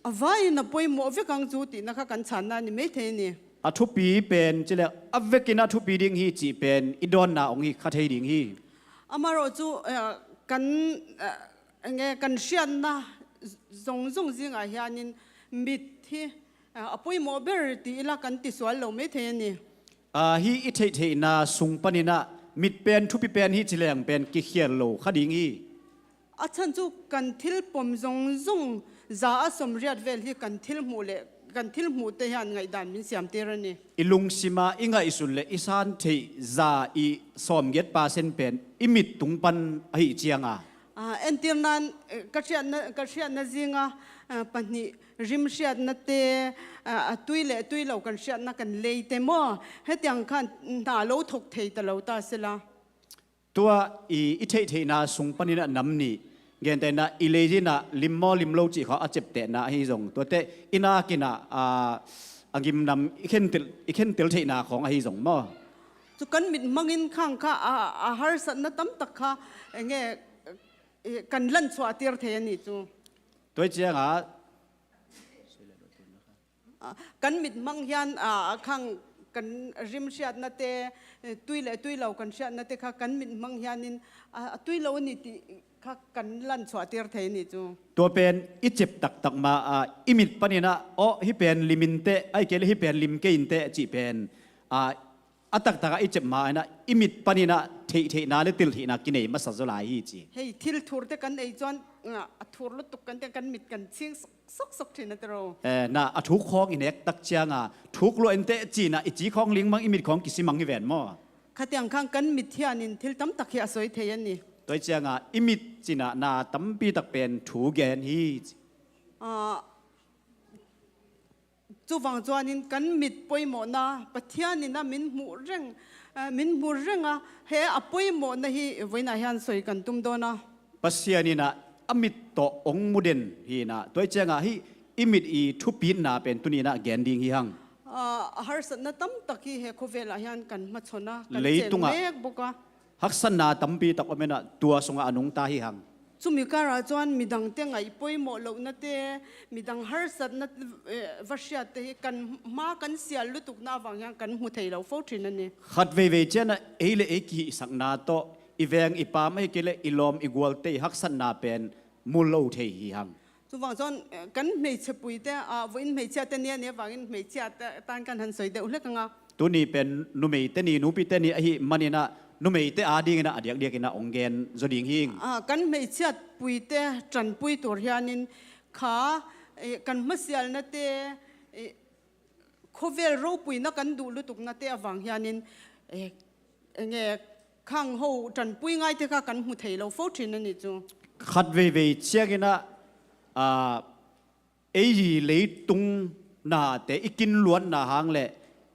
A vaiin a pawimawh vek ang chu tihna kha kan chhanna a ni mai thei a ni. A thupi pen, chuleh a vekin a thupi ding hi cih pen i dawnna hong hi kha thei ding hi. Amaherawhchu, eh, kan, eh, enge kan hriatna zawng zawng zingah hianin mit hi, eh, a pawimawh ber ti ila kan ti sual lo mai thei a ni. Ah, hi i theihtheihna sung paninah mit pen thupi pen hi ci leng pen kikhial lo kha ding hi. A chhan chu kan thil pawm zawng zawng za a sawmriat vel hi kan thil hmuh leh kan thil hmuhte hian ngaihdan min siamtir a ni. I lungsima i ngaihsun leh i san theih za i sawmgiat percent pen i mit tung pan ahi cianga. Ah, entir nan, eh, ka hriatna, ka hriatna zinga, ah, pahnih rim hriatna te, ah, a tui leh tui lo kan hriatna kan lei te maw? Hetiang khan hna lo thawk thei ta lo ta sela. Tua i, i theihtheihna sung panin a nam nih, gentehna i lei zinah lim maw lim lo cih kha a cheptehna ahi zong. Tuate i nakinah, ah, a ngimnam i khentel, i khentel theihna khawng ahi zong maw? Chu kan mit hmangin khang kha a, a harsatna tam tak kha enge, eh, kan lan chhuahtir thei a ni chu. Tua ciangah, ah, kan mit hmang hian, ah, khang kan rim hriatnate, eh, tui le tui lo kan hriatnate kha kan mit hmang hianin, a, a tui lo a ni tih kha kan lanchhuahtir thei ni cu. Tua pen i cep taktak ma a, i mit paninah, aw, hih pen lim in teh, ahih kei le hih pen lim kei in teh cih pen, a, a taktakah i cep ma inah i mit paninah theihtheihna le tilhtheihna kinei masa zaw lai hi ci. Hei, thil thurte kan ei chuan, ah, a thur lutuk kan te, kan mit kan ching sok sok sok ṭhin a tiro. Eh, na a thuk khawng i nek tak cianga thuk luah in teh cinah i ci khawng lingmang, i mit khawng kisi mang hi ven maw? Khatiang khan kan mit hianin thil tam tak hi a sawi thei a ni. Tua hi cianga i mit cinah na tampi tak pen thu gen hi ci. Ah, chuvang chuanin kan mit pawimawhna Pathianin a min hmuh reng, ah, min hmu renga he a pawimawhna hi vawiinah hian sawi kan tum dawn a. Pasian inah a mit tawh ong mu den hinah, tua hi ciangah hih i mit i thupitna pen tuni inah gen ding hi hang. Ah, a harsatna tam tak hi he khawvelah hian kan hmachhawn a, kan chen leitungah mek bawk a. Haksatna tampi tak awm inah tua sungah a nungta hi hang. Chumi karah chuan midangte ngaih pawimawh lohnate, midang harsatna, eh, va hriatte hi kan hma kan sial lutukna avang hian kan hmu thei lo fo ṭhin a ni. Khat veivei chianah ei le ei kihihsakna tawh i veng i pam ahih kei le i lawm i gualte i haksatna pen mu lo thei hi hang. Chuvang chuan, eh, kan hmeichhe puite, ah, vawiin hmeichhiate ni a nih avangin hmeichhiate tan kan han sawi deuh hlek anga. Tuni pen numeite ni, nupite ni ahih maninah numeite adinginah a diakdiakinah ong gen zaw ding hi. Ah, kan hmeichhiat puite ṭanpui tur hianin kha, eh, kan hmasialnate, eh, khawvel ropuina kan duh lutuknate avang hianin, eh, enge, khang ho ṭanpui ngaite kha kan hmu thei lo fo ṭhin a nih chu. Khat veivei chianginah, ah, ei leitung nate i kin luatna hang le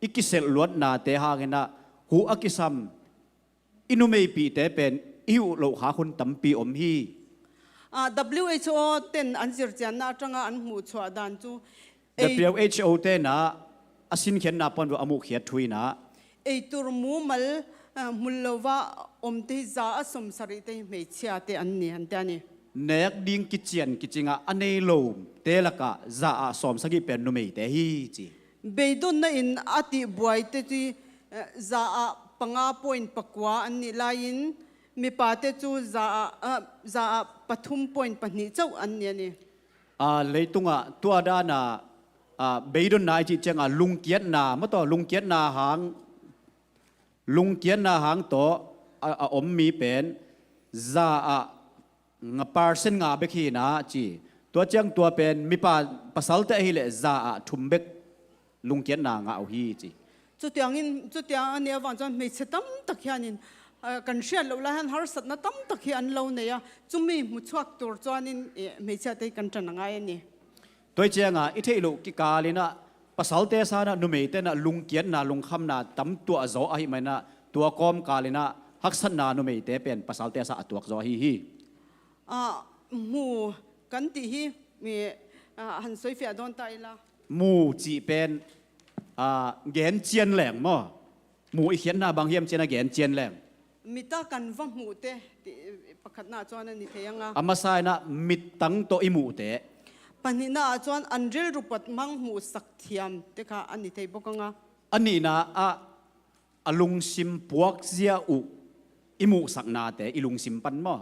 i kiselh luatnate hanginah huh a kisam i numeipihte pen i huh loh khak hun tampi om hi. Ah, W H O ten an zirchianna aṭanga an hmuh chhuah dan chu ei W H O tenah a sinkhiatna pawn ruah a muhkhiat thu inah eitur mumal, ah, hmul lova awmte hi za a sawmsarihte hi hmeichhiate an ni, an ti a ni. Nek ding kician kicingah a nei lote lakah za ah sawmsagih pen numeite hi ci. Beidawnna in a tihbuaite chu, eh, za ah panga point pakua an nih laiin mipate chu za ah, ah, za ah pathum point pahnih chauh an ni a ni. Ah, leitungah tua dana, ah, beidawnna i cih cianga lungkiatna, maw taw, lungkiatna hang, lungkiatna hang tawh a, a om mi pen za ah nga percent nga bek hi na ci. Tua ciang tua pen mipa pasalte ahileh za ah thum bek lungkiatna ngah uh hi ci. Chutiangin, chutiang a nih avang chuan hmeichhe tam tak hianin, ah, kan hriat loh lai hian harsatna tam tak hi an lo nei a, chumi hmu chhuak tur chuanin, eh, hmeichhiate hi kan ṭan a ngai a ni. Tua hi cianga i theih loh kikalinah pasalte sanah numeite nah lungkiatna, lungkhamna tam tuah zawh ahih maninah tua kawmkalinah haksatna numeite pen pasalte sa a tuak zawh ahi hi. Ah, hmu kan tih hi, mi, ah, han sawifiah dawn ta ila. Mu cih pen, ah, gen cian leng maw? Mu i khiatna bang hiam cian a gen cian leng? Mita kan va hmuhte tih pakhatna chuan a ni thei anga. A masa inah mittang tawh i muhte. Pahnihna ah chuan an rilru pawt hmang hmuhsak thiam te kha a ni thei bawk anga. A nihna ah a lungsim puakzia uh i muhsaknate i lungsim pan maw?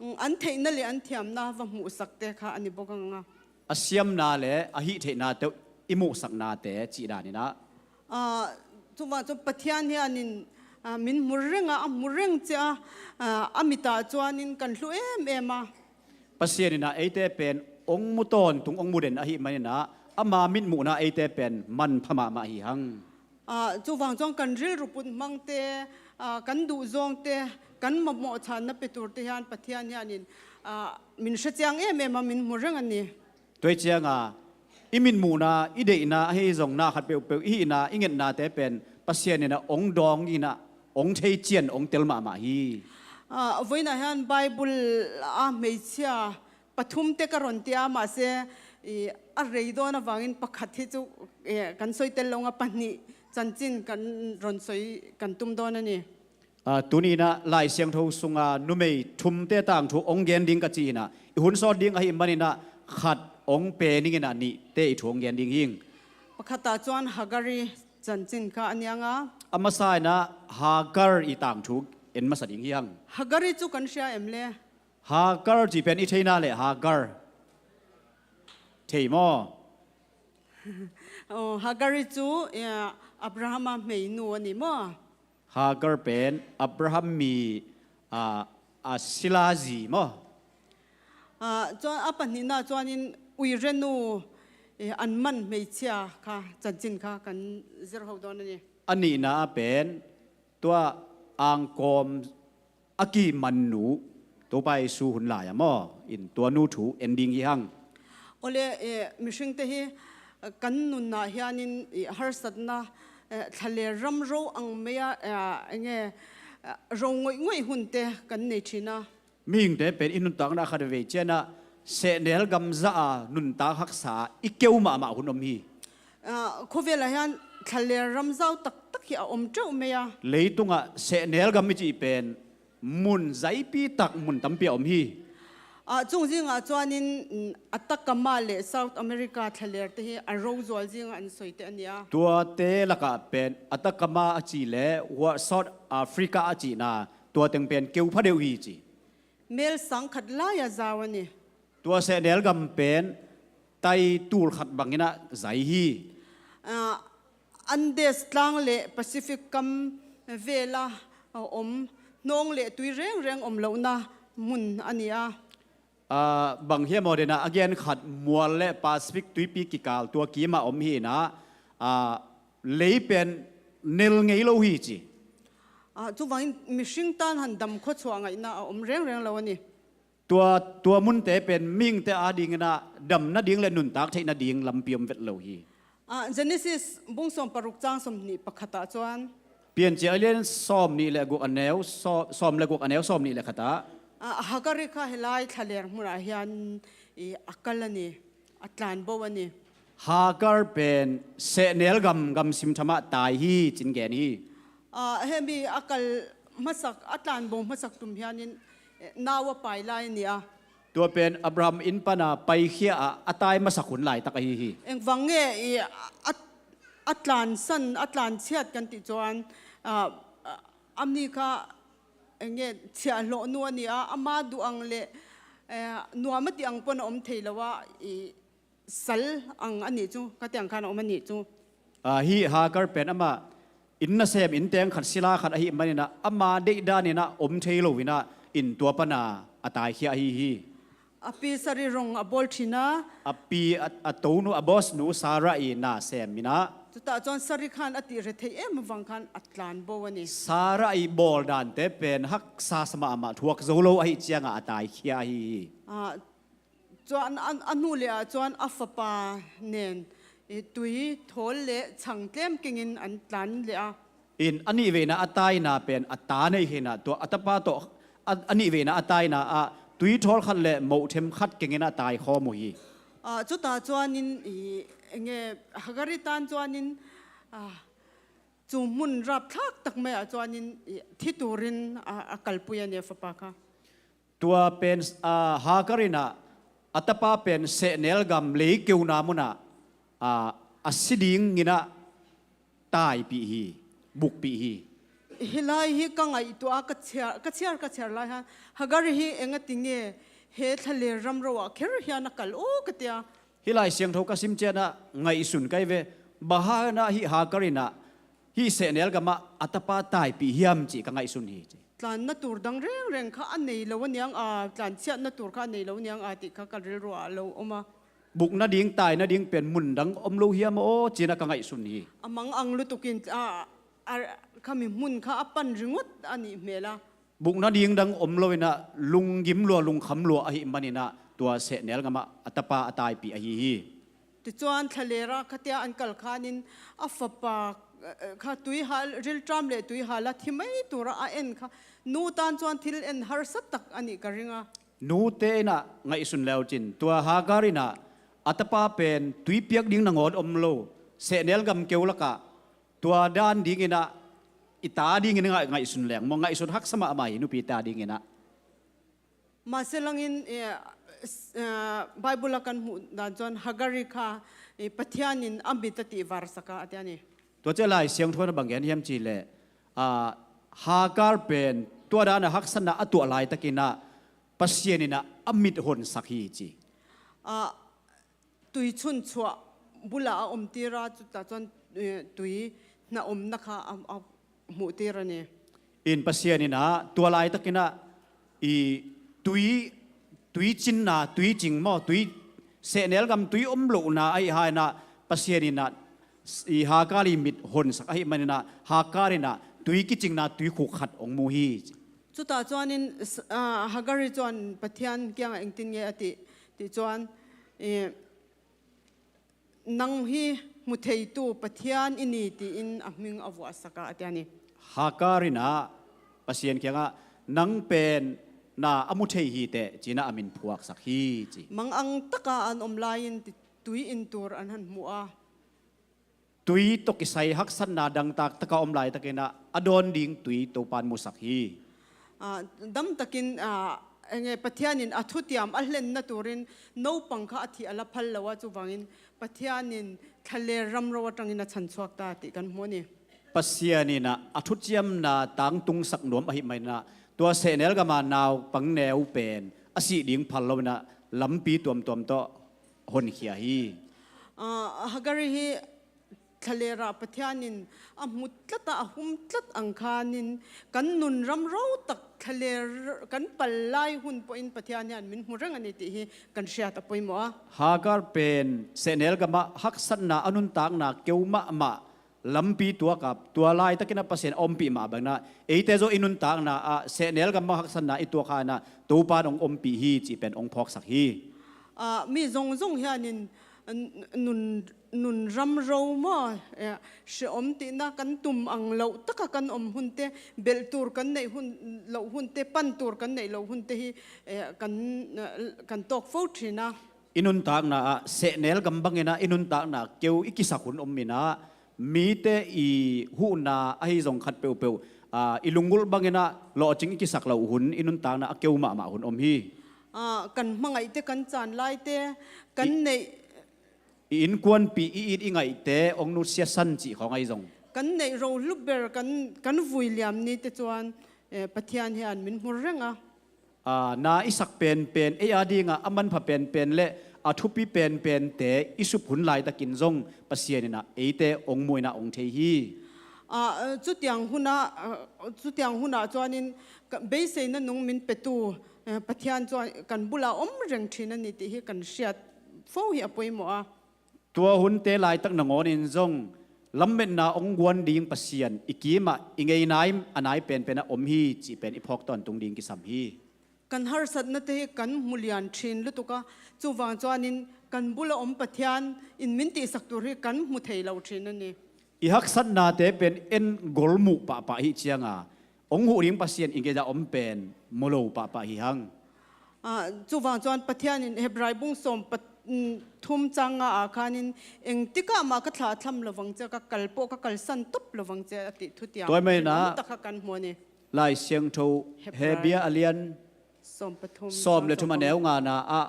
Mm, an theihna leh an thiamna va hmuhsakte kha a ni bawk anga. A siamna leh a hih theihnate uh i muhsaknate cih daninah. Ah, chuvang chuan Pathian hianin, ah, min hmu renga, a hmu reng che a, ah, a mitah chuanin kan hlu em em a. Pasian inah eite pen ong mu tawntung, ong mu den ahih maninah ama mitmuhna eite pen manpha mahmah hi hang. Ah, chuvang chuan kan rilru put hmangte, ah, kan duhzawngte, kan mamawh chhanna pe turte hian Pathian hianin, ah, min hre chiang em em a, min hmu reng a ni. Tua hi cianga i mitmuhna, i deihna, ahi zong na khat peuhpeuh i hihna, i ngetnate pen Pasian inah ong dawng inah ong thei cian, ong tel mahmah hi. Ah, vawiinah hian Bible a hmeichhia pathumte ka rawn ti a, mahse, i, a rei dawn avangin pakhat hi chu, eh, kan sawi tel lo anga, pahnih chanchin kan rawn sawi kan tum dawn a ni. Ah, tuninah Lai Siangtho sunga numei thumte tangthu ong gen ding ka ci inah, i hun sawt ding ahih maninah khat ong pe ninginah nihte i thu ong gen ding hing. Pakhatah chuan Hagari Chanchin kha a niang a. A masa in ah Hagar i tangthu en masa ding hi hang. Hagari cu kan hria em le? Hagar cih pen i theihna le Hagar thei maw? Oh, Hagari cu, eh, Abraham a hmeinu a ni maw? Hagar pen Abraham mi, ah, a silazi maw? Ah, chuan a pahnihna chuanin uirenu, eh, an man hmeichhia kha chanchin kha kan zirho dawn a ni. A nihna ah pen tua angkawm a kiman nu Topa Jesu hun lai-ah maw in tua nu thu en ding hi hang. Awle, eh, mihringte hi, eh, kan nunah hianin, eh, harsatna, eh, thlaler ram ro ang mai a, eh, enge, eh, ro ngawih ngawih hunte kan nei ṭhin a. Mihingte pen i nuntakna khat vei cianah sehnel gam zah a nuntak haksa i keu mahmah hun om hi. Ah, khawvelah hian thlaler ram zau tak tak hi a awm ṭeuh mai a. Leitungah sehnel gam i cih pen mun zaipi tak mun tampi a om hi. Ah, chung zingah chuanin, mm, Atacama leh South America thlaler te hi a ro zual zinga an sawi te a ni a. Tuate lakah pen Atacama a cih leh South Africa a cihna tua teng pen keu pha deuh hi ci. Mel sang khat laia zau a ni. Tua sehnel gam pen tai tul khat bangin a zai hi. Ah, Andes tlang leh Pacific kam vela a awm hnawng leh tui reng reng awm lohna hmun a ni a. Ah, bang hiam aw denah a gen khat mual leh Pacific tuipi kikal tua kimah awm hi inah, ah, lei pen nel ngei lo hi ci. Ah, chuvangin mihring tan han dam khuachhuah ngaihna a awm reng reng lo a ni. Tua, tua munte pen mihingte adingin ah damna ding le nuntak theihna ding lampi om vet lo hi. Ah, Genesis bung sawm paruk chang sawm hnih pakhatah chuan. Piancil a lian sawm nih le guk a neu, saw-, sawm le guk a neu sawm nih le khatah. Ah, Hagari kha helai thlaler hmunah hian i a kal a ni, a tlan bo a ni. Hagar pen sehnel gam, gam simthamah tai hi cin gen hi. Ah, hemi a kal hmasak, a tlan bo hmasak tum hianin, eh, nau a pai lai a ni a. Tua pen Abraham in pana paikhia a, a tai hmasak hun laitak ahi hi. Engvang nge i a, a, a tlansan, a tlanchhiat kan tih chuan, ah, ah, ami kha enge chhiahhlawhnu a ni a, ama duh ang leh, eh, nuam a tih ang pawn a awm thei lo a, i, sal ang a nih chu, khatiang khan a awm a nih chu. Ah, hi Hagar pen amah in nasem in teng khat sila khat ahi maninah ama deih daninah awm thei loinah in tua pana a taikhia ahi hi. A pi Sari rawng a bawl ṭhin a. A pi a, a tonu, a boss nu Sarah i na sem inah. Chutah chuan Sari khan a tih retheih em avang khan a tlan bo a ni. Sarah i bawl dante pen haksa sa mahmah thuak zo lo ahi ciangah a taikhia ahi hi. Ah, chuan a, a hnu lehah chuan a fapa nen, eh, tui thawl leh chhang tlem kengin an tlan leh a. In a nih veina a taina pen a ta nei hinah tua a tapa tawh a, a nih veina a taina ah tui thawl khat leh mohthem khat kengin a tai khawm uh hi. Ah, chutah chuanin i, enge, Hagari tan chuanin, ah, chu hmun rapthlak tak maiah chuanin i, thi turin a, a kalpui a nia fapa kha. Tua pen, ah, Hagar inah a tapa pen sehnel gam lei keuna munah, ah, a si dinginah taipih hi, bukpih hi. Hilai hi ka ngaihtuah a ka chhiar, ka chhiar, ka chhiar lai han. Hagar hi engatinge he thlaler ram ro ah kher hian a kal aw ka tia. Hilai siangtho ka sim cianah ngaihsun kai ve. Bang hanah hi Hagar inah hi sehnel gamah a tapa taipih hiam cih ka ngaihsun hi ci. Tlanna tur dang reng reng kha a nei lo a niang a, tlanchhiatna tur kha a nei lo niang a tih kha ka rilruah a lo awm a. Bukna ding, taina ding pen mun dang om lo hiam aw, cinah ka ngaihsun hi. A mang ang lutukin, a, a, khami hmun kha a pan ringawt a nih hmel a. Bukna ding dang om loinah lunggim lua, lungkham lua ahi maninah tua sehnel gamah a tapa a taipih ahi hi. Tichuan thlalera khatia an kal khanin a fapa, eh, kha tuihal, rilṭam leh tuihala thi mai tura a en kha nu tan chuan thil en harsa tak a nih ka ring a. Nute inah ngaihsun leucin tua Hagar inah a tapa pen tuipiak ding nangawn om lo, sehnel gam keu lakah tua dan dinginah i ta dingin ngai-, ngaihsun leng maw, ngaihsun haksa mahmah hi nupi ta dinginah. Mahse langin, eh, s-, eh, Bible-a kan hmuh dan chuan Hagari kha, eh, Pathianin a mit a tihvarsak a, a ti a ni. Tua ciah Lai Siangtho in a bang gen hiam cih leh, ah, Hagar pen tua dan a haksatna a tuah laitakin ah Pasian in ah a mit honsak hi ci. Ah, tui chunchuah bulah a omtir a, cutah chuan, eh, tui hnah omna kha a, a hmuhtir a ni. In Pasian in ah tua laitakin ah i tui, tui cinna, tui cing maw, tui sehnel gam tui om lohna ahi hangin ah Pasian in ah i Hagar i mit honsak ahih manin ah Hagar in ah tui kicingna tuikhuk khat hong mu hi. Chutah chuanin, s-, ah, Hagar hi chuan Pathian kiangah engtin nge a tih, tih chuan, eh, "Nang hi hmu theitu Pathian i ni," tiin a hming a vuahsak a, a ti a ni. Hagar in ah Pasian kiangah, "Nang pen na a mu thei hi teh," ci-in ah a min phuaksak hi ci. Mangang taka an awm laiin ti-, tui in tur an han hmu a. Tui tawh kisai haksatna dangtak taka om laitakin ah a dawn ding tui Topan musak hi. Ah, dam takin, ah, enge Pathianin a thutiam a hlenna turin naupang kha a thih a la phal lo a, chuvangin Pathianin thlalêr ramro aṭangin a chhanchhuak ta tih kan hmu a ni. Pasian in ah a thutiamna tangtungsak nuam ahih manin ah tua sehnel gama naupang neu pen a sih ding phal loin ah lampi tuamtuam tawh honkhia hi. Ah, Hagar hi thlalêrah Pathianin a hmu tlat a, a hum tlat ang khanin kan nun ramro tak thlalêr kan pal lai hun pawhin Pathian hian min hmu reng a ni tih hi kan hriat a pawimawh a. Hagar pen sehnel gamah haksatna a nuntakna keu mahmah lampi tuak a, tua laitakin ah Pasian a ompih mah bangin ah eite zawh i nuntakna ah sehnel gamah haksatna i tuak hangin ah Topan hong ompih hi cih pen hong phawksak hi. Ah, mi zawng zawng hianin, n-, nun, nun ramro maw, eh, hrehawm tihna kan tum ang loh taka kan awm hunte, belh tur kan neih hun, loh hunte, pan tur kan neih loh hunte hi, eh, kan, eh, kan tawk fo ṭhin a. I nuntakna ah sehnel gam bangin ah i nuntakna keu i kisak hun awmin ah, mite i huhna ahi zong khat peuhpeuh, ah, i lunggulh bangin ah lawhcing i kisak loh hun, i nuntakna a keu mahmah hun om hi. Ah, kan hmangaihte, kan chan laite, kan i, neih i innkuanpih, i it i ngaihte hong nusiasan cih khawng ahi zong, kan neih rohlu ber kan, kan vui liam nite chuan, eh, Pathian hian min hmu reng a. Ah, na i sak penpen, ei a dingah a manpha penpen leh a thupi penpente i sup hun laitakin zong Pasian in ah eite hong muin ah hong thei hi. Ah, eh, chutiang hunah, ah, chutiang hunah chuanin ka, beiseina nung min petu, eh, Pathian chuan kan bulah awm reng ṭhin a ni tih hi kan hriat fo hi a pawimawh a. Tua hunte laitak nangawnin zong lametna hong guan ding Pasian i kimah i ngeina in a nai penpen a om hi cih pen i phawk tawntung ding kisam hi. Kan harsatnate hi kan hmu lian ṭhin lutuk a, chuvang chuanin kan bula awm Pathian in min tihsak tur hi kan hmu thei lo ṭhin a ni. I haksatnate pen en gol muh pahpah hi cianga hong huh ding Pasian i ngeina om pen mu lo pahpah hi hang. Ah, chuvang chuan Pathianin Hebrai bung sawm pat-, mm, thum chang nga ah khanin, "Engtikah mah ka thlah thlam lovang che, ka kal pawh ka kalsan tawp lovang che," a tih thutiam. Tua hi mai-in ah, tak kha kan hmu a ni. Lai Siangtho Hebrai, Hebrai a lian sawm pathum, sawm leh thum a neu ngana ah,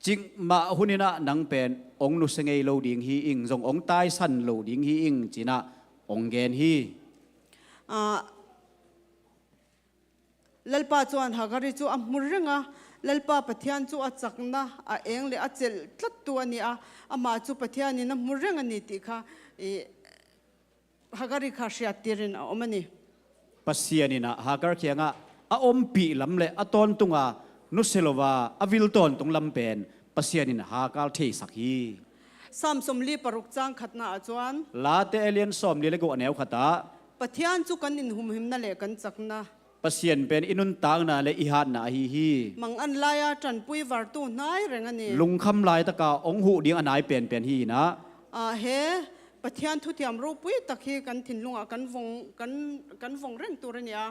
"Cik mah hunin ah nang pen hong nusia ngei lo ding hi ing, zong hong taisan lo ding hi ing," ci-in ah hong gen hi. Ah, Lalpa chuan Hagari chu a hmu reng a, Lalpa Pathian chu a chakna, a eng leh a chelh tlattu a ni a, amah chu Pathianin a hmu reng a ni tih kha, i, Hagari kha hriattirin a awm a ni. Pasian in ah Hagar kiangah a ompih lam leh a tawntunga nusia lova a vil tawntung lam pen Pasian in Hagar theisak hi. Sam sawmli paruk chang khatna ah chuan, Late a lian sawmli leh guk a neu khatah, Pathian chu kan inhumhimna leh kan chakna. Pasian pen i nuntakna leh i hatna ahi hi. Mangan laia ṭanpui vartu hnai reng a ni. Lungkham laitaka hong huh ding a nai penpen hi-in ah, ah, he Pathian thuthiam ropui tak hi kan thinlungah kan vawng, kan, kan vawng reng tur a ni a.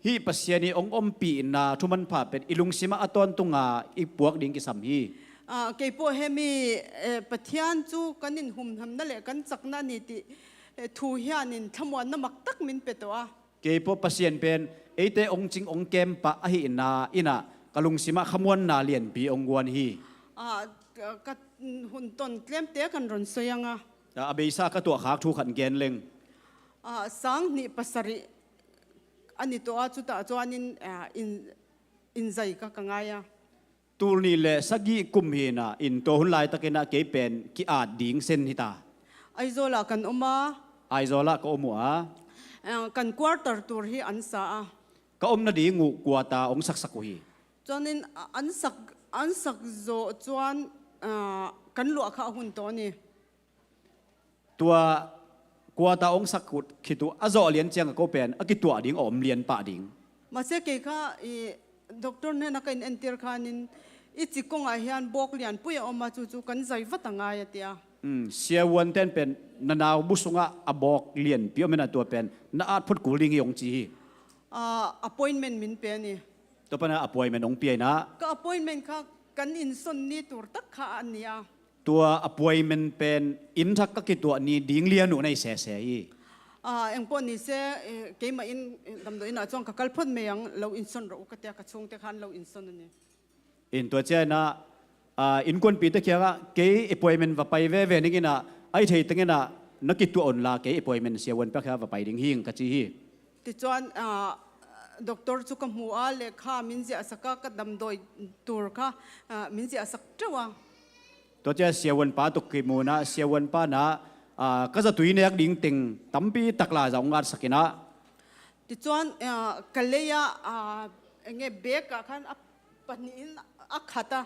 Hih Pasian i hong ompihna thu manpha pen i lungsimah a tawntunga i puak ding kisam hi. Ah, kei pawh hemi, eh, Pathian chu kan inhumhimna leh kan chakna a ni tih, eh, thu hianin thlamuanna mak tak min pe tawh a. Kei pawh Pasian pen eite hong cing hong kem pah ahihna in ah ka lungsimah khamuanna lianpi hong guan hi. Ah, ka, ka hun tawn tlemte kan rawn sawi ang a. A, a beisa ka tuahkhak thu khat gen leng. Ah, sang hnih pasarih a ni tawh a, cutah chuanin, ah, in, in zai ka, ka ngai a. Tul nih le sagih kum hi-in ah, in tua hun laitakin ah kei pen ki-at ding sen hi ta. Aizawlah kan om a. Aizawlah ka om uh a. Ah, kan quarter tur hi an sa a. Ka om nading uh quarter hong saksak uh hi. Chuanin, ah, an sak, an sak zawh chuan, ah, kan luah kha a hun tawh a ni. Tua quarter hong sak khit uh a zawh lian chiang a ko pen a kituah ding a awm lian pah ding. Mahse, kei kha i doctor hnena ka inentir khanin i chi kawngah hian bawk lianpui a awm a, chu chu kan zai vat a ngai a tia. Um, Sia Vuan ten pen na nau bu sungah a bawk lianpi awm in a, tua pen na at phut kul ding hi hong chi hi. Ah, appointment min pe a ni. Tua pana appointment hong pia in ah. Ka appointment kha kan insawn ni tur tak kha a ni a. Tua appointment pen in thak ka kituah ni ding lian uh nei sese hi. Ah, engpawh ni se, eh, keimah in, eh, damdawi inah chuan ka kal phawt mai ang, lo insawn rawh u ka tia, ka chhungte khan lo insawn a ni. In tua chian ah, ah, inkuanpihte kiangah kei appointment va pai veve ning inah, a i thei teng inah na kituah unla kei appointment Sia Vuan pek hian va pai ding hing ka chi hi. Tichuan, ah, doctor chu ka hmu a, lehkha min ziahsak a, ka damdawi tur kha, ah, min ziahsak teuh a. Tua chiah Sia Vuan pa tawh kimu in ah, Sia Vuan pa in ah, ah, ka zatui nek ding teng tampi tak la zah hong ngatsak in ah. Tichuan, ah, ka lei a, ah, enge bag ah khan a pahnihin a khat a,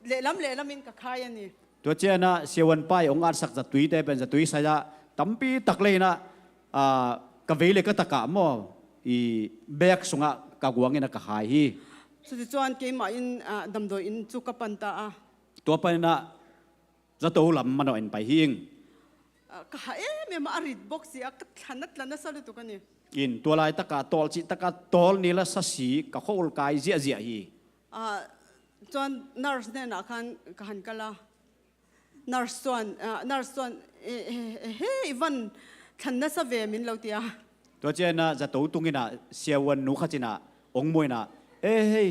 lehlam lehlamin ka khai a ni. Tua chian ah Sia Vuan pa i hong ngatsak zatuite pen zatui saya tampi tak lei in ah, ah, ka vei leh ka tak ah maw, i bag sungah ka guang in ah ka khai hi. Chutichuan keimah in, ah, damdawi in chu ka pan ta a. Tua pan in ah zato lam manawh in pai hing. Ah, ka ha em em a, a rit bawk si a, ka thlan a tla nasa lutuk a ni. In tua laitak ah tawlchih tak a tawl ni la sa si, ka khawl kai ziahziah hi. Ah, chuan nurse hnenah khan ka han kal a. Nurse chuan, ah, nurse chuan, "E, e, e, he, i van thlan nasa ve," min lo ti a. Tua chian ah zato tung in ah Sia Vuan nu khat in ah hong mu in ah, "E hei,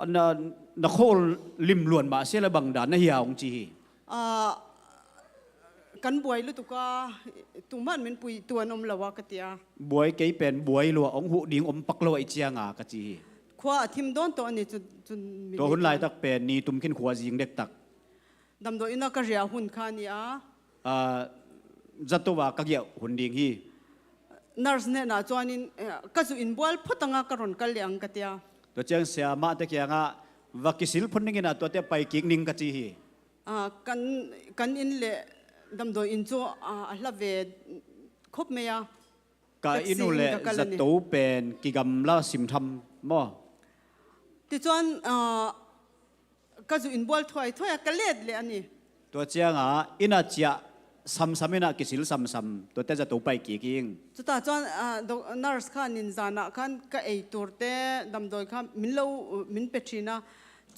na, na khawl lim luan mah se la bang dan na hia?" hong chi hi. Ah, kan buai lutuk a, tuman min pui tuan awm lo a ka ti a. Buai kei pen buai lua, hong huh ding awm pak lo a i chiang a ka chi hi. Khua a thim dawn tawh a ni chu, chun min. Tua hun laitak pen ni tum khin khua zing dek tak. Damdawi ina ka riah hun kha a ni a. Ah, zato a ka giah hun ding hi. Nurse hnenah chuanin, eh, ka zu inbual phawt anga ka rawn kal leh ang ka ti a. Tua chiang Sia Mate kiangah va kisil phawt ning in ah tuate pai kik ning ka chi hi. Ah, kan, kan in leh damdawi in chu, ah, a hla ve khawp mai a. Ka in uh leh zato pen kigamla sim tham maw? Tichuan, ah, ka zu inbual thuai thuai a, ka let leh a ni. Tua chiang ah ina chiah samsam in ah kisil samsam, tuate zato pai kik ing. Chutah chuan, ah, doc-, nurse khanin zanah khan ka ei turte damdawi kha min lo, min pe ṭhin a.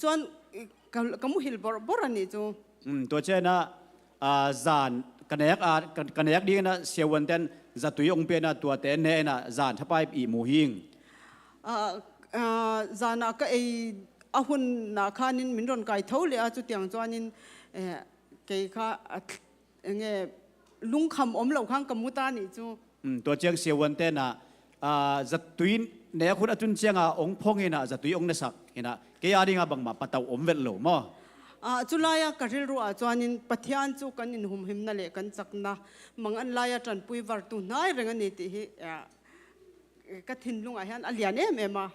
Chuan, eh, ka, ka muhil bawrh bawrh a nih chu. Um, tua chian ah, ah, zan ka nek a, ka, ka nek ding in ah Sia Vuan ten zatui hong pia in ah tuate ne in ah zan thapai ihmu hing. Ah, ah, zanah ka ei a hunah khanin min rawn kai tho leh a, chutiang chuanin, eh, kei kha a th-, enge lungkham awm lo khan ka mu ta nih chu. Um, tua chiang Sia Vuan ten ah, ah, zatui nek hun a tun chiang a hong phawng in ah zatui hong nesak in ah kei a ding a bangmah patauh awm vet lo maw? Ah, chulai a ka rilru ah chuanin Pathian chu kan inhumhimna leh kan chakna mangan lai a ṭanpui vartu hnai reng a ni tih hi, ah, ka thinlung ah hian a lian em em a.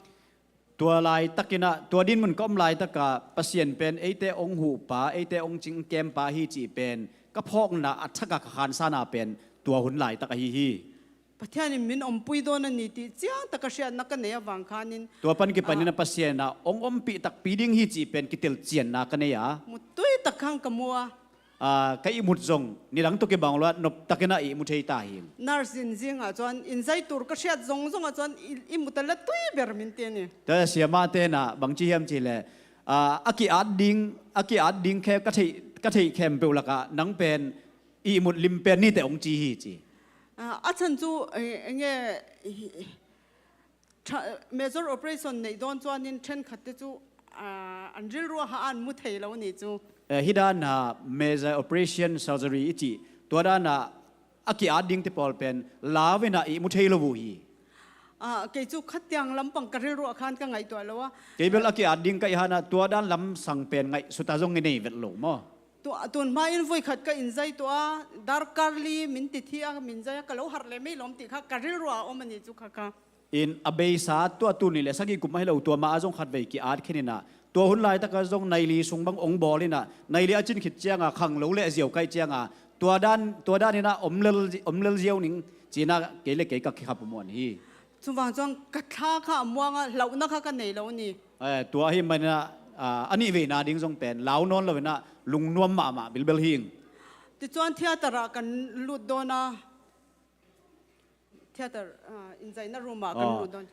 Tua laitak in ah, tua dinmun ka awm laitak ah Pasian pen eite hong huhpa, eite hong chingkempa hi chih pen ka phawkna a thak a ka khansan a pen tua hun laitak ahi hi. Pathianin min awmpui dawn a ni tih chiang taka hriatna ka nei avang khanin. Tua pan kipan in ah, ah, Pasian ah hong awmpih takpi ding hi chih pen kitel chianna ka nei a. Mutui tak khan ka mu a. Ah, ka ihmut zawng nidang tawh kibang lo a, nop takin a ihmu thei ta hi. Nurse in zingah chuan in zai tur ka hriat zawng zawngah chuan i, i mut a la tui ber min ti a ni. Tua Sia Mate in ah bang chi hiam cih leh, ah, a ki-at ding, a ki-at ding khe ka theih, ka theih khempeuh lakah nang pen ihmut lim pen ni teh hong chi hi chi. Ah, a chhan chu, eh, enge, eh, Ṭha-, major operation neih dawn chuanin ṭhenkhatte chu, ah, an rilru a ha an mu thei lo ni chu. Eh, hi dana major operation surgery i tih, tua dana a ki-at dingte pawl pen lau inah ihmu thei lo uh hi. Ah, kei cu khatiang lampang ka rilruah khan ka ngaihtuah lo a. Kei bel a ki-at ding ka hih hanah tua dan lamsang pen ngaihsut a zong i nei vet lo maw? Tua, tun hma in voi khat ka in zai tuah a, darkar li min ti thi a min zai a, ka lo harh le mei lawm ti kha ka rilruah a om a ni cu kha kha. In a beisa tua tul nih le sagih kum ahi lo, tua mah a zong khatvei ki-at khin inah, tua hun laitak a zong nai li sung bang ong bawl inah, nai li a cin khit cianga khang lo le a ziau kaih cianga, tua dan, tua dan inah om lel, om lel ziau ning ci inah kei le kei ka khikha pumuan hi. Cuvang cuan ka thla kha a muang a, hlauhna kha ka nei lo ni. Eh, tua ahi maninah, ah, a nih veina ding zong pen lau nawn lo inah lungnuam mahmah bilbel hi ing. Ticuan theater ah kan lut dawn a, theater, ah, inzaina room ah kan lut dawn.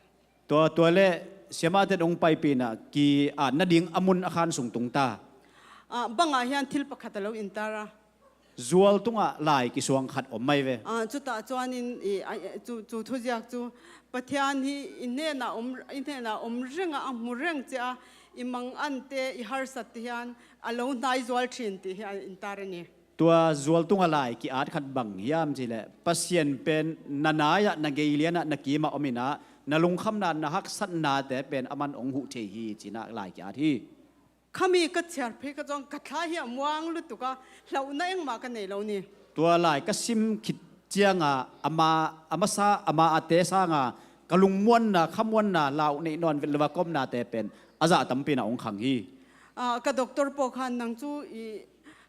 Tua, tua le siamah ten ong paipih inah ki-at nading a mun a khan sung tung ta. Ah, bangah hian thil pakhat a lo intar a. Zual tungah lai kisuang khat om mai ve. Ah, cutah chuanin i, a, cu, cu thuziak cu Pathian hi i hnenah om, i hnenah om renga a hmu reng cia i mangan te, i harsat te hian a lo hnai zual ṭhin tih hi a intar a ni. Tua zual tunga lai ki-at khat bang hiam cihleh, Pasian pen na naiah, na geilianah, na kimah om inah, na lungkhamna, na haksatnate pen aman ong huh thei hi cinah lai ki-at hi. Khami ka chhiar phei kha chuan ka thla hi a muang lutuk a, hlauhna engmah ka nei lo ni. Tua lai ka sim khit cianga ama, a masa, ama a te sanga ka lungmuanna, khamuanna, lau neih nawn vet lova ka omnate pen a zah tampi inah ong khang hi. Ah, ka doctor pawh khan nang chu i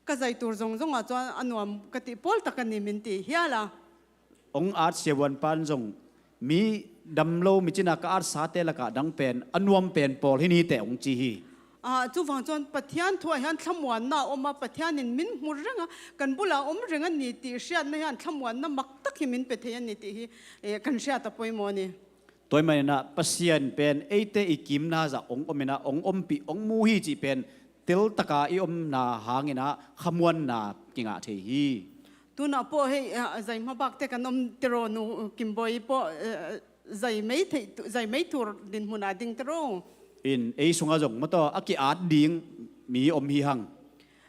ka zai tur zawng zawngah chuan a nuam ka tih pawl tak a ni min ti hial a. Ong at siavuan pan zong mi dam lo, mi cina ka at sate lakah dang pen a nuam pen pawl hi ni teh ong ci hi. Ah, chuvang chuan Pathian thuah hian thlamuanna a awm a, Pathianin min hmu reng a, kan bulah a awm reng a ni tih hriatna hian thlamuanna mak tak hi min pe thei a ni tih hi, eh, kan hriat a pawimawh a ni. Tua ahih maninah Pasian pen eite i kimna zah ong om inah, ong ompih, ong mu hi cih pen tel taka i omna hanginah khamuanna kingah thei hi. Tunah pawh hei, eh, zai hma bakte kan awm tiraw, nu Kimbawi pawh, eh, zai mai theih tu, zai mai tur dinhmunah ding tiraw. In ei sungah zong maw taw a ki-at ding mi om hi hang.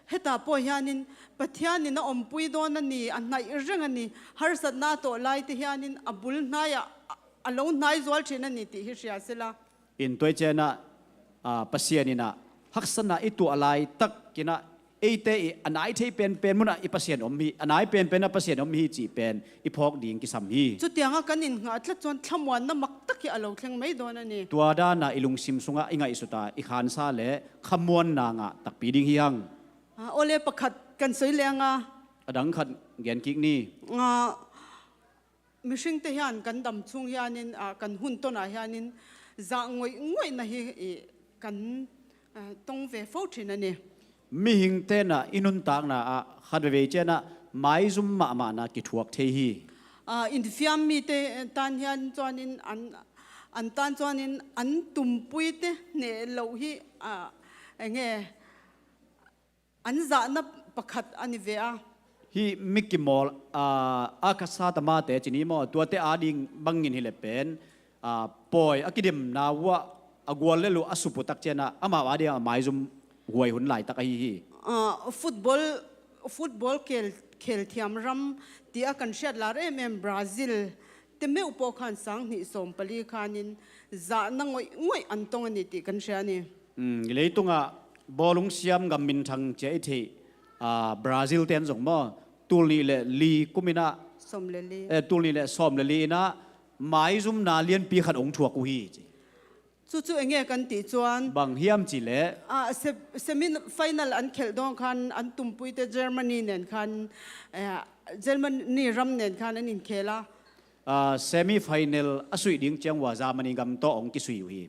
Hetah pawh hianin Pathianin a awmpui dawn a ni, a hnaih reng a ni, harsatna a tawh laite hianin a bul hnaiah a, a lo hnai zual ṭhin a ni tih hi hria sela. In tuai cianah, ah, Pasian inah haksatna i tuah laitak inah eite i a nai thei penpen munah i Pasian om hi, a nai penpen a Pasian om hi cih pen i phawk ding kisam hi. Chutianga kan innghah tlat chuan thlamuanna mak tak hi a lo thleng mai dawn a ni. Tua dana i lungsim sungah i ngaihsuta i khansa le khamuanna ngah takpi ding hi hang. Ah, awle pakhat kan sawi leng a. A dang khat gen kik ni. Ah, mihringte hian kan dam chhung hianin, ah, kan hun tawnah hianin zah ngawih ngawihna hi, i, kan, ah, tawng ve fo ṭhin a ni. Mihing tenah i nuntakna ah khat veve cianah maizum mahmahna kithuak thei hi. Ah, infiam mite tan hian chuanin an, an tan chuanin an tumpuite hneh loh hi, ah, enge, an zahna pakhat a ni ve a. Hih mi kimawl, ah, a ka sa tamate cini maw, tuate ading bangin hileh pen, ah, pawi a kidemna uah a gual lel uh a supu tak cianah amau ading a maizum huai hun laitak ahi hi. Ah, football, football khel, khel thiam ram tia kan hriat lar em em Brazil te meuh pawh khan sang hnih sawm pali khanin zahna ngawih ngawih an tawng a ni tih kan hria a ni. Um, leitungah bawlung siam gam minthang cia i theih, ah, Brazil te an zong maw, tul nih le li kuminah, sawm le li, eh, tul nih le sawm le li inah maizumna lianpi khat ong thuak uh hi ci. Chu chu enge kan tih chuan, bang hiam cihleh, ah, se-, semi final an khelh dawn khan an tumpuite Germany nen khan, eh, Germany ram nen khan an inkhel a. Ah, semi final a suih ding ciang ua Germany gam tawh ong kisui uh hi.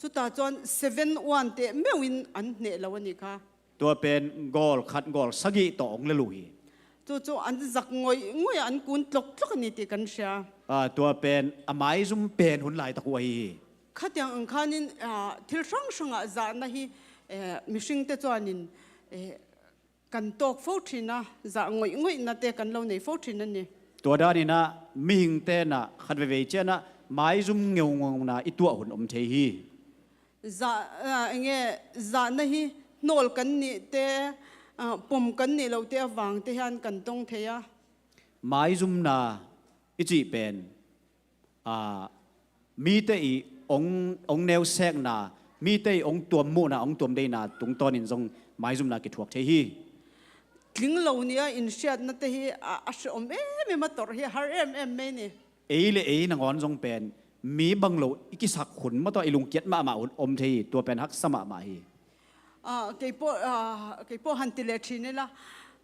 Chutah chuan seven one teh meuhin an hneh lo a ni kha. Tua pen goal khat goal sagih tawh ong lel uh hi. Chu chu an zak ngawih ngawih an kun tlawk tlawk a ni tih kan hria. Ah, tua pen a maizum pen hun laitak uh ahi hi. Khatiang ang khanin, ah, thil hrang hrangah zahna hi, eh, mihringte chuanin, eh, kan tawk fo ṭhin a, zah ngawih ngawihna te kan lo nei fo ṭhin a ni. Tua daninah mihing tenah khat veve cianah maizum ngeungeuna i tuah hun om thei hi. Zah, ah, enge, zahna hi hnawl kan nih te, ah, pawm kan nih loh te avang te hian kan tawng thei a. Maizumna i cih pen, aa, mite i ong, ong neusekna, mite i ong tuam muhna, ong tuam deihna tungtawnin zong maizumna kithuak thei hi. Tling lo ni-a insiatnate hi a, a hre om em em a, tawrh hi a har em em mei ni. Ei le ei nangawn zong pen mi bang lo i kisak hun mah tawh i lungkiat mahmah hun om thei hi. Tua pen haksa mahmah hi. Ah, kei pawh, ah, kei pawh han ti leh ṭhin ila,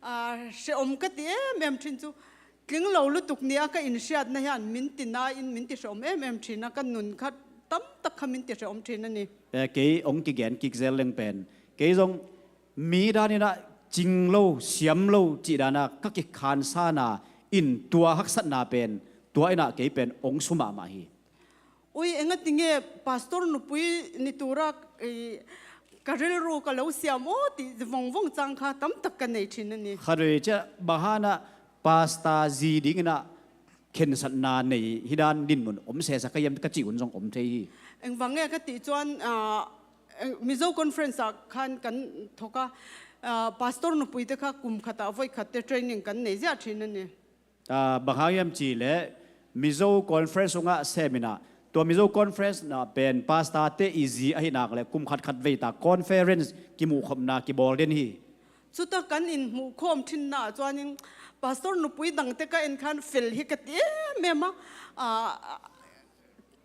ah, hre om ka ti em em ṭhin cu. Tling lo lutuk ni-a ka insiatna hian min ti na in min ti hre om em em ṭhin a, ka nun kha tamtak kha min ti hre om ṭhin a ni. Eh, kei ong kigen kik zel leng pen, kei zong mi danin ah cing lo, siam lo cih dan a ka kikhansa na in tua haksatna pen, tua in ah kei pen ong su mahmah hi. Ui, engatinge pastor nupui ni tura, eh, ka rilru ka lo siam aw ti vongvong cang kha tamtak ka nei ṭhin a ni. Khatvei ciah bang hang ah pastor zi dingin ah khensatna nei hi dan dinmun om sesa ka hiam ka cih hun zong om thei hi. Engvang nge ka tih chuan, ah, eh, Mizo Conference ah khan kan thawk a, ah, pastor nupuite kha kum khatah voikhatte training kan nei ziah ṭhin a ni. Ah, bang hang hiam cih leh Mizo Conference sungah semin ah, tua Mizo Conference na pen pastorte i zi ahi nak leh kum khat khat vei ta conference kimuhkhopna kibawl den hi. Chuta kan inhmuh khawm ṭhinna ah chuanin pastor nupui dangte ka en khan fel hi ka ti em em a, ah,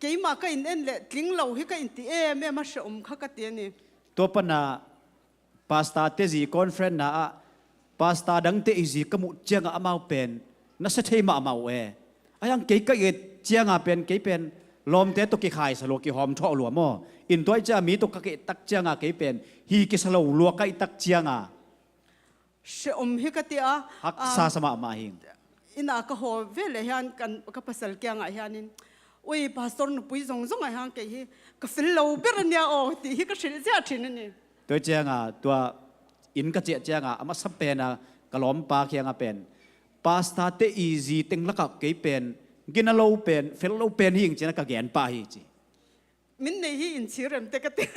keimah ka in en leh tling lo hi ka in ti em em a, hre om kha ka ti a ni. Tua pana pastorte zi conference na ah pastor dangte i zi ka muh ciangah amau pen nasa thei mahmah uh e. Ahiang kei ka et ciangah pen kei pen lawmte tawh kikhaisa lua, kihawm thawh lua maw. In tua i ciah mi tawh ka keh tak ciangah kei pen hi kisa lo lua ka i tak ciangah hre om hi ka ti a, haksa ah, sa mahmah hi. Inn ah ka haw veleh hian kan, ka pasal kiangah hianin, ui, pastor nupui zong zongah hian kei hi ka fel lo ber a nia aw, tih hi ka hrilh ziah ṭhin a ni. Tua ciangah tua inn ka ciah ciangah a masa pena ka lawmpa kiangah pen pastorte i zi teng lakah kei pen gina lo pen, fel lo pen hi ing ci-in a ka gen pah hi ci. Min nei hi in chhir em te ka ti.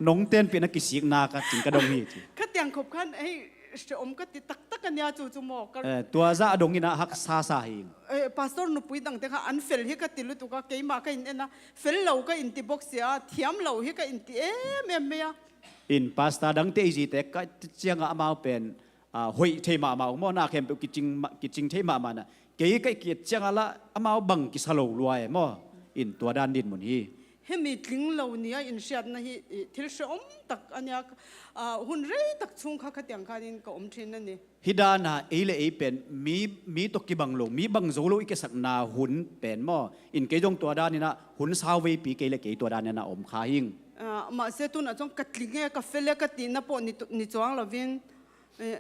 Nong tenpihna kisikna ka cing ka dong hi ci. Khatiang khop khan hei hre om ka ti taktak a nia chu chu maw ka. Eh, tua zah dongin a haksa sa hi. Eh, pastor nupui dangte kha an fel hi ka ti lutuk a, keimah ka in en a, fel lo ka in ti bawk si a, thiam lo hi ka in ti em em mai a. In pastor dangte i zite ka ciangah amau pen, ah, hoih thei mahmah uh maw, na khempeuh kicing ma-, kicing thei mahmah na. Kei ka i kiat ciangah lah amau bang kisa lo lua e maw. In tua dan dinmun hi. Hemi tling lo ni-a inhriatna hi, i, thil hre om tak a nia, ah, hun rei tak chung kha khatiang khanin ka om ṭhin a ni. Hi dana ei le ei pen mi, mi tawh kibang lo, mi bang zo lo i kisakna hun pen maw. In kei zong tua danin ah hun sau veipi kei le kei tua danin a om kha hing. Ah, mahse tunah chuan ka tling e, ka fel e ka tihna pawh ni, ni chuang lovin, eh,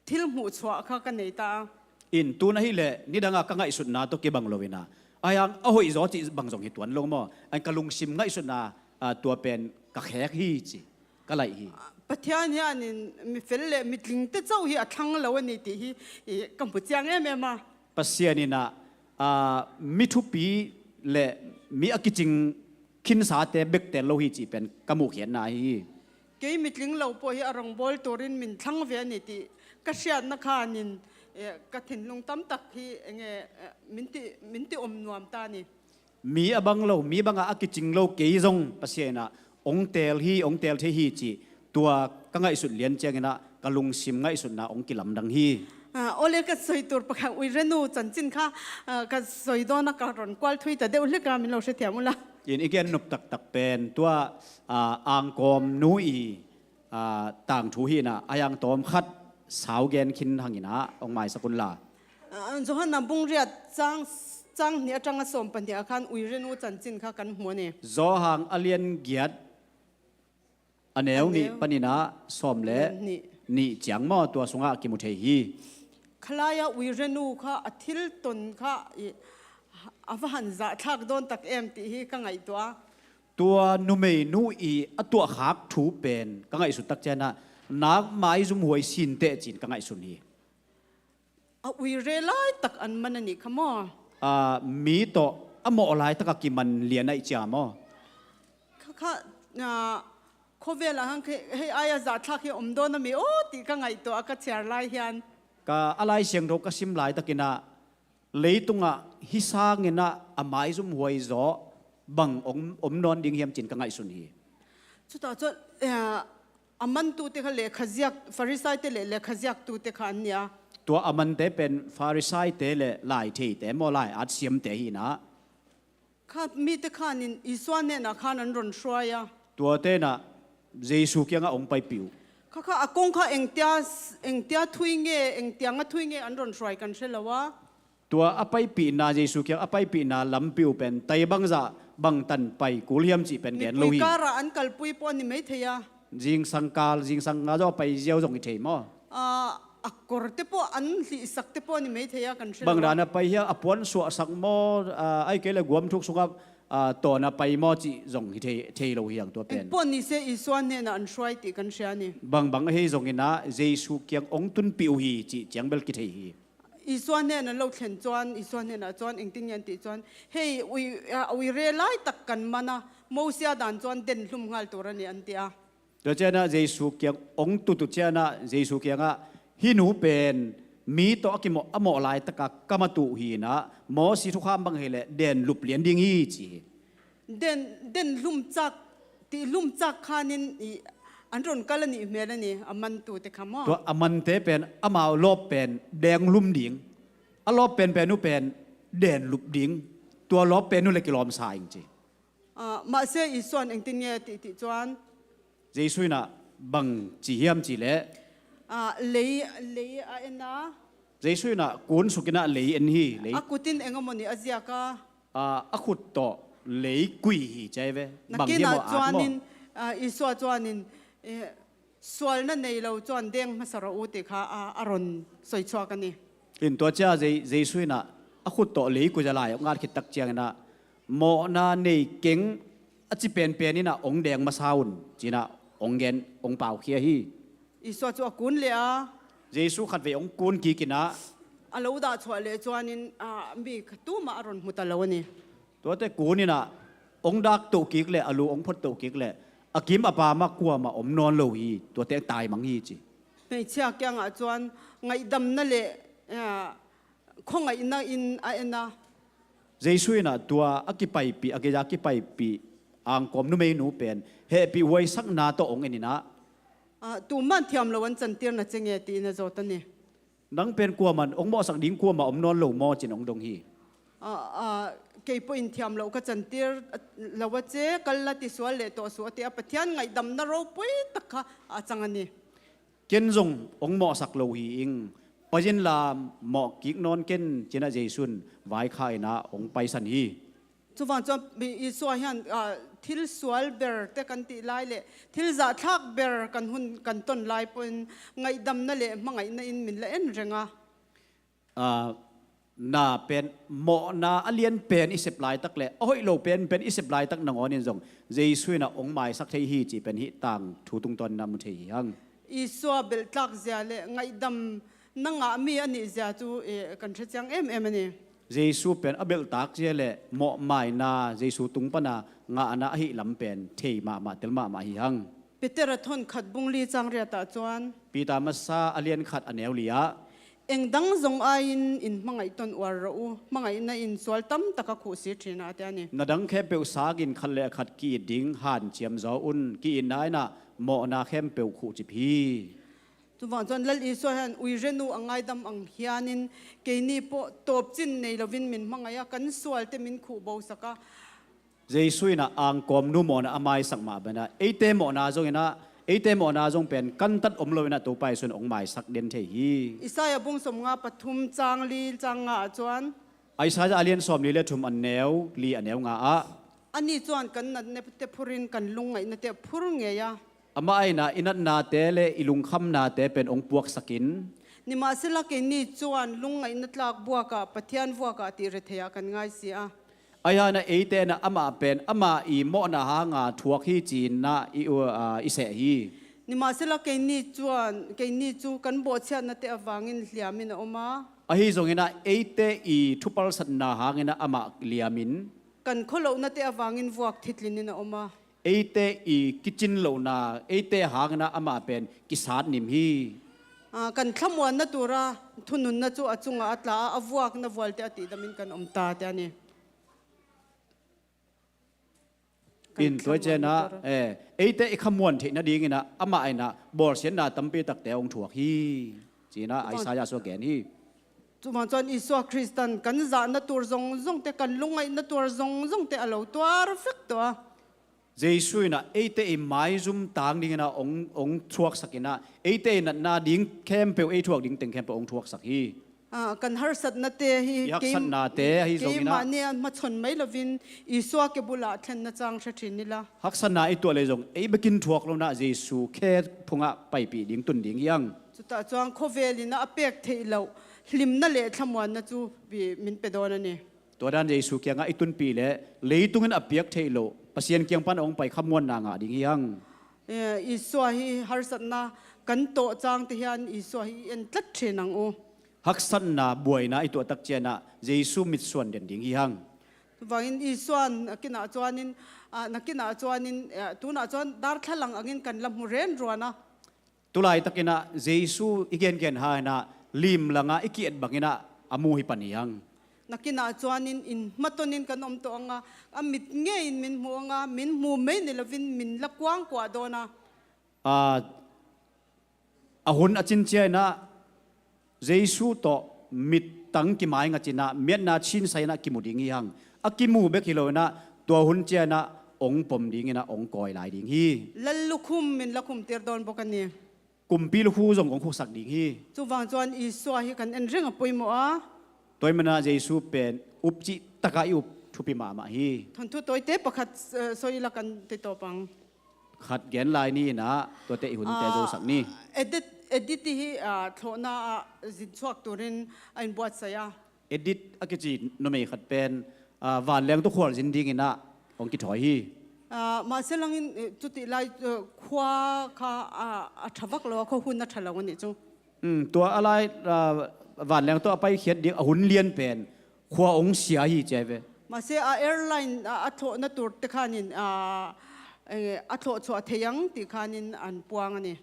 thil hmuh chhuah kha ka nei ta a. In tun ahih leh nidanga ka ngaihsutna tawh kibang lo ina, ahiang a hoih zaw cih bang zong hi tuan lo maw. Ahiang ka lungsim ngaihsutna, ah, tua pen ka khek hi ci, ka laih hi. Pathian hianin mi fel leh mi tlingte chauh hi a thlang lo a ni tih hi, i, ka hmu chiang em em a. Pasian inah, ah, mi thupi leh mi a kicing khinsate bek tel lo hi cih pen ka muhkhiatna ahi hi. Kei mi tling lo pawh hi a rawngbawl turin min thlang ve a ni tih ka hriatna khanin, eh, ka thinlung tam tak hi enge, eh, min ti, min ti awm nuam ta a ni. Mi a bang lo, mi bangah a kicing lo kei zong Pasian inah ong teel hi, ong teel thei hi cih tua ka ngaihsut lian cianginah ka lungsim ngaihsutna ong kilamdang hi. Ah, awle ka sawi tur pakhat, Uirenu chanchin kha, ah, ka sawi dawn a, ka rawn kual thui ta deuh hlek a, min lo hrethiam ula. In i gen nuam taktak pen tua, ah, Angkawm nu i, ah, tangthu hi inah, ahiang tawm khat sau gen khin hang inah ong maisak unla. Ah, Johan a bung riat chang, chang hnih aṭanga sawm pahnih ah khan Uirenu chanchin kha kan hmu a ni. Johan a lian giat a neu nih panin ah sawm le nih ciang maw, tua sungah kimu thei hi. Khalaia Uirenu kha a thil ton kha i, a va han zahthlak dawn tak em tih hi ka ngaihtuah a. Tua numeinu i a tuahkhak thu pen ka ngaihsut tak cianah nak maizum huai sin teh ci-in ka ngaihsun hi. A uire lai tak an man a nih kha maw? Ah, mi tawh a mawh lai taka kiman lian ahih ciang maw? Kha, kha, ah, khawvel ah hang hei, hei aia zahthlak hi a awm dawn a mi aw tih ka ngaihtuah a, ka chhiar lai hian. Ka a Lai Siangtho ka sim laitakin ah leitungah hih sangin ah a maizum huai zaw bang om, om nawn ding hiam cin ka ngaihsun hi. Chutah chuan, eh, a mantute kha lekhaziak, Farisaite leh lekhaziaktute kha an ni a. Tua a mante pen Farisaite leh laitheite maw, lai at siamte hi inah. Kha mite khanin Isua hnenah khan an rawn hruai a. Tuate inah Jesu kiangah hong paipih uh. Kha kha a kawng kha engtia, engtia thui nge, engtianga thui nge an rawn hruai kan hre lo a. Tua a paipihna, Jesu kiang a paipihna lampi uh pen tai bangzah bangtan pai kul hiam cih pen gen lo hi. Mipui karah an kalpui pawh a ni mai thei a. Zingsang kal, zingsang nga zaw a pai ziau zong hi thei maw? Ah, a kawrte pawh an hlihsakte pawh a ni mai thei a kan hre lo a. Bang dana pai hiam, a puan suahsak maw, ah, ahih kei leh guam thuk sungah, ah, tawna pai maw cih zong hi thei, thei lo hi ang tua pen. Engpawh ni se Isua hnenah an hruai tih kan hria a ni. Bangbang ahi zonginah Jesu kiang hong tunpih uh hi cih ciang bel kithei hi. Isua hnenah lo thlen chuan, Isua hnenah chuan engtin nge an tih chuan, hei, ui, a, uire lai tak kan man a, Mosia dan chuan den hlum nghal tur a ni an ti a. Tua chianah Jesu kiang hong tut uh chianah Jesu kiangah, hih nu pen mi tawh a kimawh, a mawh laitaka kam a tuh hinah, Mosi thukham bang hileh den lup lian ding hi ci hi. Den, den hlum chak, tih hlum chak khanin i, an rawn kal a nih hmel a ni, a mantute kha maw? Tua a mante pen amau lawp pen deng hlum ding, a lawp penpen uh pen den lup ding, tua lawp pen uh le kilawm sa ing ci. Ah, mahse Isuan engtin nge tih tih chuan? Jesu inah bang ci hiam cih leh? Ah, lei, lei a en a. Jesu inah kun sukinah lei en hi, lei. A kutin engemaw ni a ziak a. Ah, a khut tawh lei kui hi ci ai ve. Bang hiam aw at maw? Nakinah chuanin, ah, Isua chuanin, eh, sualna nei lo chuan deng hmasa rawh u tih kha a, a rawn sawi chhuak a ni. In tua chia Jei-, Jesu inah a khut tawh lei kui zia lai hong at khit tak chianginah mawhna nei keng a chi penpen inah hong deng hmasa un cinah hong gen, hong paukhia hi. Isua chu a kun leh a. Jesu khatvei hong kun kikinah. A lo dah chhuah leh chuanin, ah, mi kha tumah a rawn hmu ta lo a ni. Tuate kun inah hong dak toh kik leh, a lu hong phot toh kik leh, a kim a pamah kuamah om nawn lo hi, tuate taimang hi ci. Hmeichhia kiangah chuan ngaihdamna leh, ah, khawngaihna in a en a. Jesu inah tua a kipaipih, a geia kipaipih angkawm numeinu pen hehpih huaisakna tawh hong en inah. Ah, tuman thiam lo an chantir na che nge tiin a zawt a ni. Nang pen kuaman hong mawhsak ding kuamah om nawn lo maw cin hong dong hi. Ah, ah, kei pawhin thiam lo ka chantir lo a che, kal la ti sual leh tawh suh a ti a, Pathian ngaihdamna ropui tak kha a chang a ni. Ken zong hong mawhsak lo hi ing, pai inla mawh kik nawn ken cinah Jesu in vaikha inah hong paisan hi. Chuvang chuan Isua hian, ah, thil sual ber te kan tih lai leh thil zahthlak ber kan hun kan tawn lai pawhin ngaihdamna leh hmangaihna in min la en reng a. Ah, na pen mawhna a lian pen i sep laitak leh a hoih lo pen pen i sep laitak nangawnin zong Jesu inah hong maisak thei hi cih pen hih tangthu tungtawnin a mu thei hi hang. Isua belhtlak zia leh ngaihdamna ngah mi a nih zia chu, eh, kan hre chiang em em a ni. Jesu pen a belhtak zia leh mawhmaina Jesu tung pana ngahna ahih lam pen thei mahmah tel mahmah hi hang. Petera thawn khat bung li chang riatah chuan. Peter masa a lian khat a neu li ah. Eng dang zawng aiin in hmangaih tawn uar rawh u, hmangaihna in sual tam taka khuh si ṭhin a ti a ni. Na dang khempeuh sangin khat leh khat ki-it ding hanciam zaw un, ki-itna inah mawhna khempeuh khuh cip hi. Chuvang chuan Lal Isua hian uirenu a ngaidam ang hianin keini pawh tawpchin nei lovin min hmangaih a, kan sualte min khuh bo sak a. Jesu inah angkawmnu mawhna a maisak mah bana eite mawhna zong inah, eite mawhna zong pen kantat om lo inah Topa Jesu in hong maisak den thei hi. Isaiah bung sawmnga pathum chang li chang nga ah chuan. Isaiah a lian sawmli leh thum a neu li a neu nga ah. Ani chuan kan natnate phurin kan lungngaihna te a phur ngei a. Amah a inah i natnate leh i lungkhamnate pen hong puaksakin. Nimahsela keini chuan lungngaihna tlak buakah Pathian vuakah tih retheiah kan ngai si a. Ahi hangin eite inah amah pen amah i mawhna hanga thuak hi cinah i, uh, i seh hi. Nimahsela keini chuan, keini chu kan bawhchhiatnate avangin hliamin a awm a. Ahi zonginah eite i thupalsatna hanginah amah liamin. Kan khawlohnate avangin vuak thitlinin a awm a. Eite i kicin lohna, eite hanginah amah pen kisat nim hi. Aa, kan thlamuanna tura thununna cu a cungah a tla a, a vuakna vualte a tihdamin kan om ta, tiah a ni. Kan In tua cianah, thlamuanna tura, eh, eite i khamuan theih nadinginah amah inah bawlsiatna tampi takte a hong thuak hi, cinah Isaiah cu a gen hi. Cuvang cuan Isua Khristan kan zahna tur zongzongte, kan lungngaihna tur zongzongte a lo tuar vek tuah a. Jesu inah eite i maizum tang dinginah ong, ong thuaksak inah eite i natna ding khempeuh, ei thuak ding teng khempeuh ong thuaksak hi. Ah, kan harsatnate hi, I haksatnate ahi zongin ah keimah nih a hmachon mai lovin Isua ke bulah thlenna cang hre ṭhin nila. Haksatna i tuah leh zong ei bekin thuak lo inah Jesu khe phungah paipih ding tun ding hi ang. Cutah cuan khovel inah a pek theih loh hlimna le thlamuanna cu pi min pe dawn a ni. Tua dan Jesu kiangah i tunpih leh leitungin a piak theih loh Pasian kiang pan a hong pai khamuanna ngah ding hi ang. Eh, Isua hi harsatna kan tawh cangte hian Isua hi i en tlat ṭhin ang u. Haksatna buaina i tuah tak cianah Jesu mitsuan den ding hi hang. Vangin Isua nakinah cuanin, ah, nakinah cuanin, eh, tunah cuan darthlalang angin kan la hmu renruan a. Tulaitakinah Jesu i gengen ha inah limlangah i ki-et banginah a mu hi pan hi hang. Nakinah cuanin in hmatonin kan om tawh anga, a mit ngeiin min hmu anga, min hmu mei ni lovin min la kuangkuah dawn a. Ah, a hun a cin cianah Jesu tawh mittang kimaingat inah miatna chin sa inah kimu ding hi hang. A kimu bek hi lo inah tua hun cianah ong pom dinginah ong kawi lai ding hi. Lallukhum min la khumtir dawn bawk a ni. Kumpi lukhu zong ong khuksak ding hi. Cuvang cuan Isua hi kan en reng a poimawh a. Tua hi manah Jesu pen up cih takah i up thupi mahmah hi. Thawnthu tawite pakhat, eh, sawi ila kan ti tawp ang. Khat gen lai ni inah tuate i hunte Ah, zosak ni. Edit, edit hi, ah, thlawhna ah zin chuak turin a inbuatsai a. Edit a kici numei khat pen, ah, vanleng tawh khualzin dinginah hong kithawi hi. Ah, mahse langin, eh, cuti lai, eh, khua kha, ah, a ṭha vak lo a, khua hun a ṭha lo a nih cu. Um, tua a lai, ah, vanleng tawh a paikhiat ding a hun lian pen khua hong sia hi ci a ve. Mahse a airline, ah, a thlawhna turte khanin, ah, eh, a thlawh chuah thei ang ti khanin an puang a ni.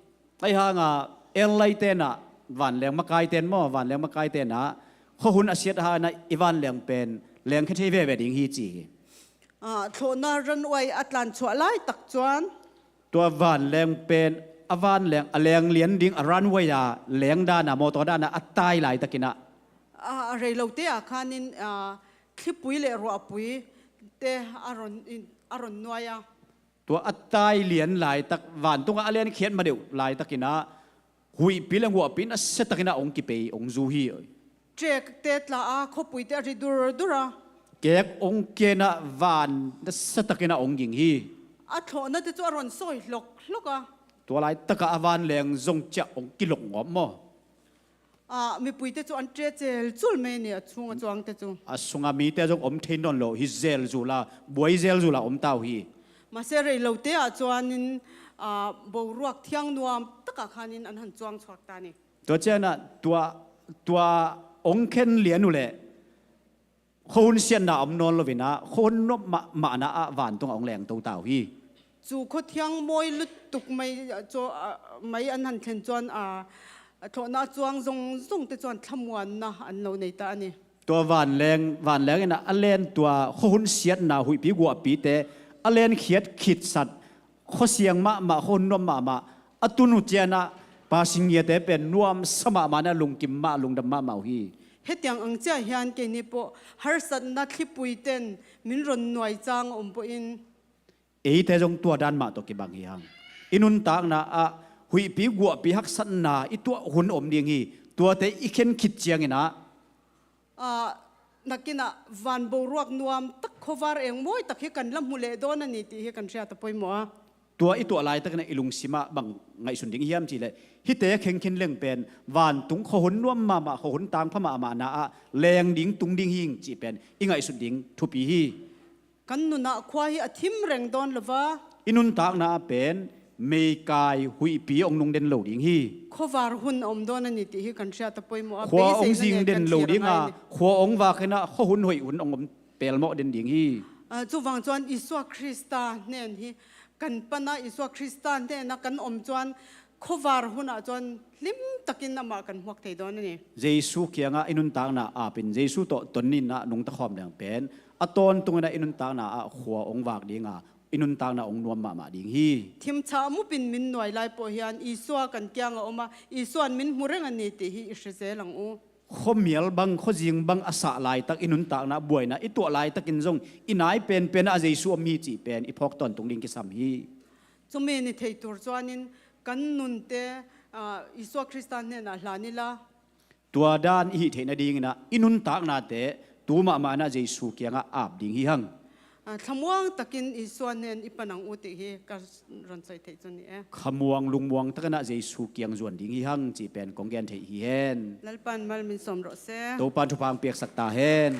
Ahi hanga airline tenah vanleng makai ten maw, vanleng makai tenah khua hun a siat hangin i vanleng pen lengkhia thei veve ding hi ci hi. Ah, thlawhna runway a tlanchuah laitak cuan. Tua vanleng pen a vanleng a leng lian ding a runway a leng dana, mawtaw dana a tai laitakinah. Ah, a rei lote ah khanin, ah, thlipui le ruahpui te a ron, a ron nuai a. Tua a tai lian laitak, vantungah a lenkhiat madeuh laitakinah huihpi le guahpi nasiatakinah hong kipei hong zu hi. Ṭekte tla a khuapuite a ri durdur a. Kek hong kenah van nasiatakinah hong ging hi. A thlawhnate cu a ron sawi hlokhlok a. Tua laitakah a vanleng zong ciah hong kilok ngawp maw? Ah, mipuite cu an ṭe celcul mai ni a chunga chuangte cu. A sunga mite zong om thei nawn lo hi zelzula, buai zelzula om ta uh hi. Mahse rei lote ah chuanin, ah, boruak thiang nuam takah khanin an han chuang chhuak ta ni. Tua cianah tua, tua hong khen lian uh leh khuahun siatna om nawn loinah khuahun nuam mahmahna ah vantungah hong lengto ta uh hi. Cu khuathiang mawi lutuk mai, ah, cu, ah, mai an han thlen chuan, ah, a thlawhna a chuang zongzongte chuan thlamuanna an lo nei ta a ni. Tua vanleng, vanleng inah a len tua khuahun siatna huihpi guahpite a lenkhiat khitsat khuasiang mahmah, khuahun nuam mahmah a tun uh cianah pasingiate pen nuamsa mahmah inah lungkim mah, lungdam mahmah uh hi. Hetiang ang ciah hian keini pawh harsatna thlipui ten min rawn nuai chang a awm pawhin. Eite zong tua dan mah tawh kibang hi hang. I nuntakna ah huihpi guahpi haksatna i tuah hun om ding hi. Tuate i khen khit cianginah. Ah, nakinah van boruak nuam tak khuavar eng mawi tak hi kan la hmu leh dawn a ni tih hi kan hriat a pawimawh a. Tua i tuah laitakinah i lungsimah bang ngaihsun ding hiam cihleh, hihte khengkhin leng pen vantung khuahun nuam mahmah, khuahun tangpha mahmahna ah leng ding, tung ding hi ing cih pen i ngaihsut ding thupi hi. Kan nunah khua hi a thim reng dawn lo va. I nuntakna ah pen meikai huihpi hong nung den lo ding hi. Khuavar hun a om dawn a ni tih hi kan hriat a pawimawh a. Khua hong zing den lo ding a, khua hong vak inah khuahun hoih hun hong om pelmawh den ding hi. Ah, chuvang chuan Isua Krista hnen hi kan pan a, Isua Krista hnenah kan awm chuan khuavar hunah chuan hlim takin amah kan hmuak thei dawn a ni. Jesu kiangah i nuntakna apin Jesu tawh ton ninah nungta khawm leng pen a tawntunginah i nuntakna ah khua hong vak dinga i nuntakna hong nuam mahmah ding hi. Thimchhah mupin min nuai lai pawh hian Isua kan kiangah awm a, Isuan min hmu reng a ni tih hi i hre zel ang u. Khuamial bang, khuazing bang a sah laitak i nuntakna buaina i tuah laitakin zong i nai penpenah a Jesu awm hi cih pen i phawk tawntung ding kisam hi. Chumi ni thei tur chuanin kan nunte, ah, Isua Krista hnenah hlan ila. Tua dan i hih theih nadinginah i nuntaknate tu mahmah inah Jesu kiangah ap ding hi hang. Ah, thlamuang takin Isua hnen i pan ang u tih hi ka rawn sawi theih chu ni e. Khamuang lungmuang takinah Jesu kiang zuan ding hi hang cih pen kong gen theih hi hen. Lalpan mal min sawm rawh se. Topan thupha ang piaksak ta hen.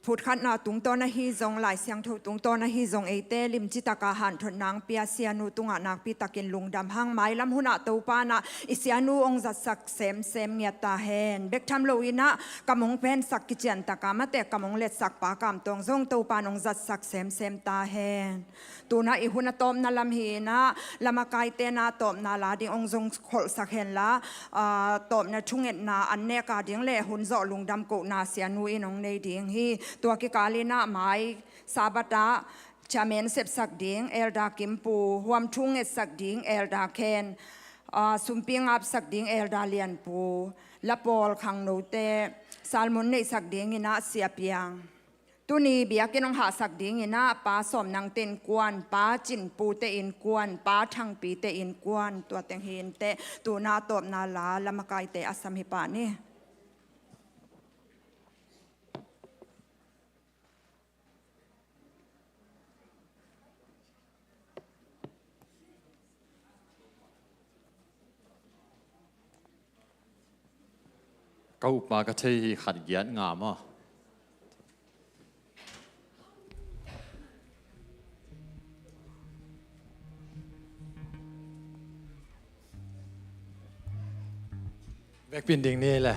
Phutkhatna tungtawn ahi zong, Lai Siangtho tungtawn ahi zong, eite limci taka hanthotna ang pia sianu tungah nakpi takin lungdam hang. Mailam hunah Topa inah i sianu hong zatsak semsem ngiat ta hen. Bek tham loinah kam hong pensak kician taka mate kam hong letsak Pa Kam Tawng zong Topa in hong zatsak semsem ta hen. Tuna i hun a tawpna lam hi inah, lamakaite na tawpna la ding hong zong kholhsak henla, aa, tawpna thungetna an neka ding le hun zawh lungdam kohna sianu in hong nei ding hi. Tua kikal inah mai Sabbath ah chairman sepsak ding Elder Kim Pu, huam thungetsak ding Elder Ken, aa, sumpi ngapsak ding Elder Lian Pu, la pawl khangnote sermon neihsak ding inah Sia Piang. Tuni biakinn hong hahsak ding inah Pa Sawm Nangte innkuan, Pa Cin Pute innkuan, Pa Thangpite innkuan, tua teng hi inteh. Tuna tawpna la lamakaite a sam hi pah ni. Ka upa ka thei hi khat giat nga maw? Vekpin ding ni le.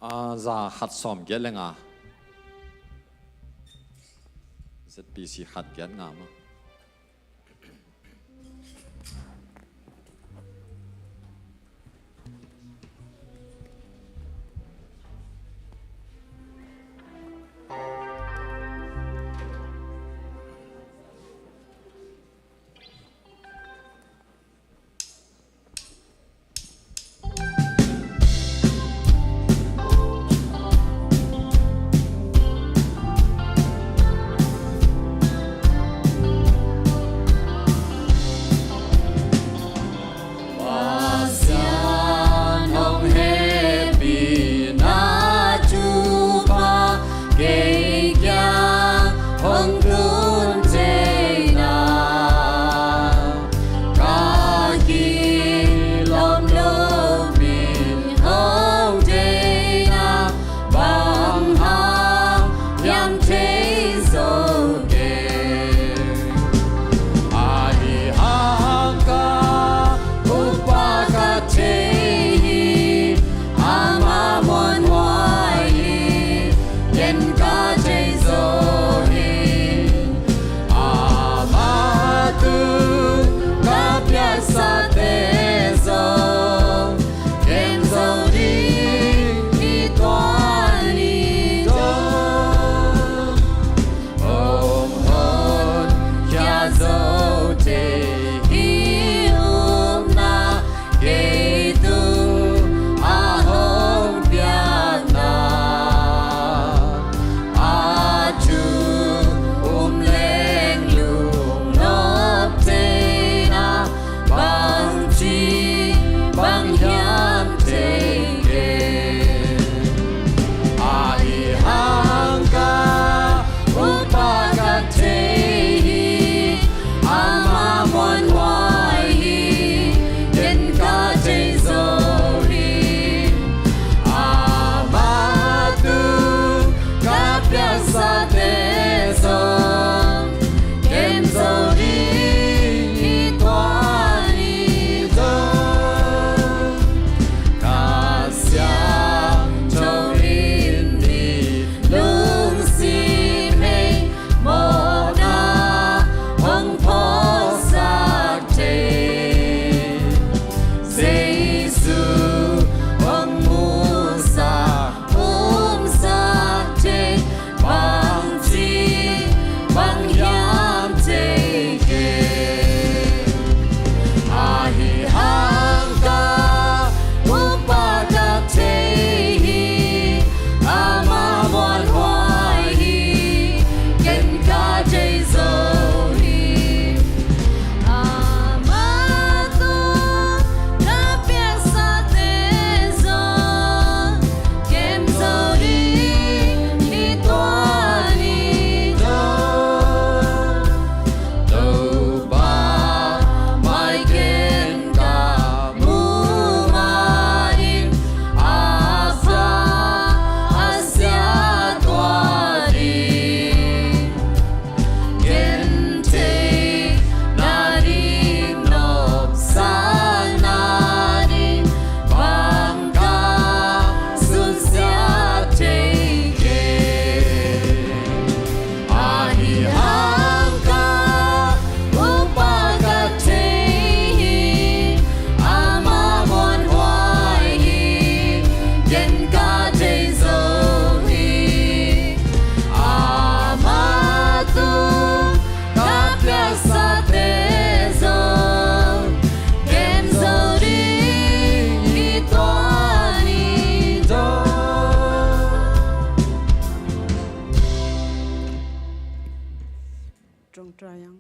A, za khat sawm giat le nga. Z P C khat giat nga maw? Ṭawngṭai ang.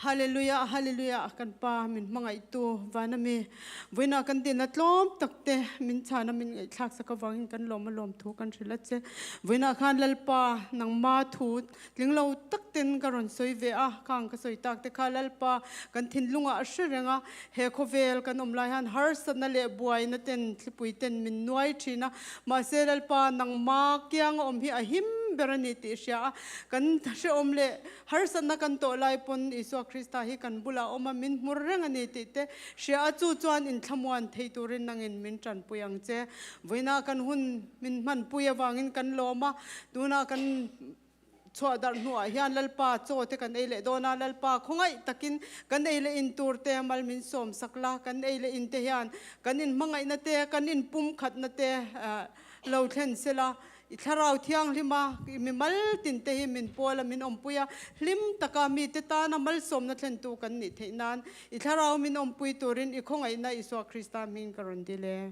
Halleluiah, halleluiah, kan Pa min hmangaihtu vana mi. Vawiina kan dinna tlawm takte min chan a min ngaihthlaksak avangin kan lawm a lawm thu kan hril a che. Vawiina khan Lalpa nangma thu tlinglo takten ka rawn sawi ve a, khang ka sawi takte kha Lalpa kan thinlungah a hre reng a, he khawvel kan awm lai han harsatna leh buaina ten, thlipui ten min nuai ṭhin a. Mahse Lalpa nangma kianga awm hi a him ber a ni tih hria a, kan hre awm leh harsatna kan tawh lai pawn Isua Krista hi kan bulah awm a, min hmu reng a ni tih te hria a, chu chuan inthlamuan thei turin nangin min ṭanpui ang che. Vawiina kan hun min hmanpui avangin kan lawm a, tuna kan chhuah darh hnuah hian Lalpa chaw te kan ei leh dawn a, Lalpa khawngaih takin kan ei leh in tur te mal min sawmsak la, kan ei leh in te hian kan inhmangaihna te, kan inpumkhatna te, ah, lo thlen sela, i Thlarau Thianghlima i mimal tin te hi min pawl a, min awmpui a, hlim taka mi te tana malsawmna thlentu kan nih theih nan i Thlarau min awmpui turin i khawngaihna Isua Krista hmingin ka rawn dil e.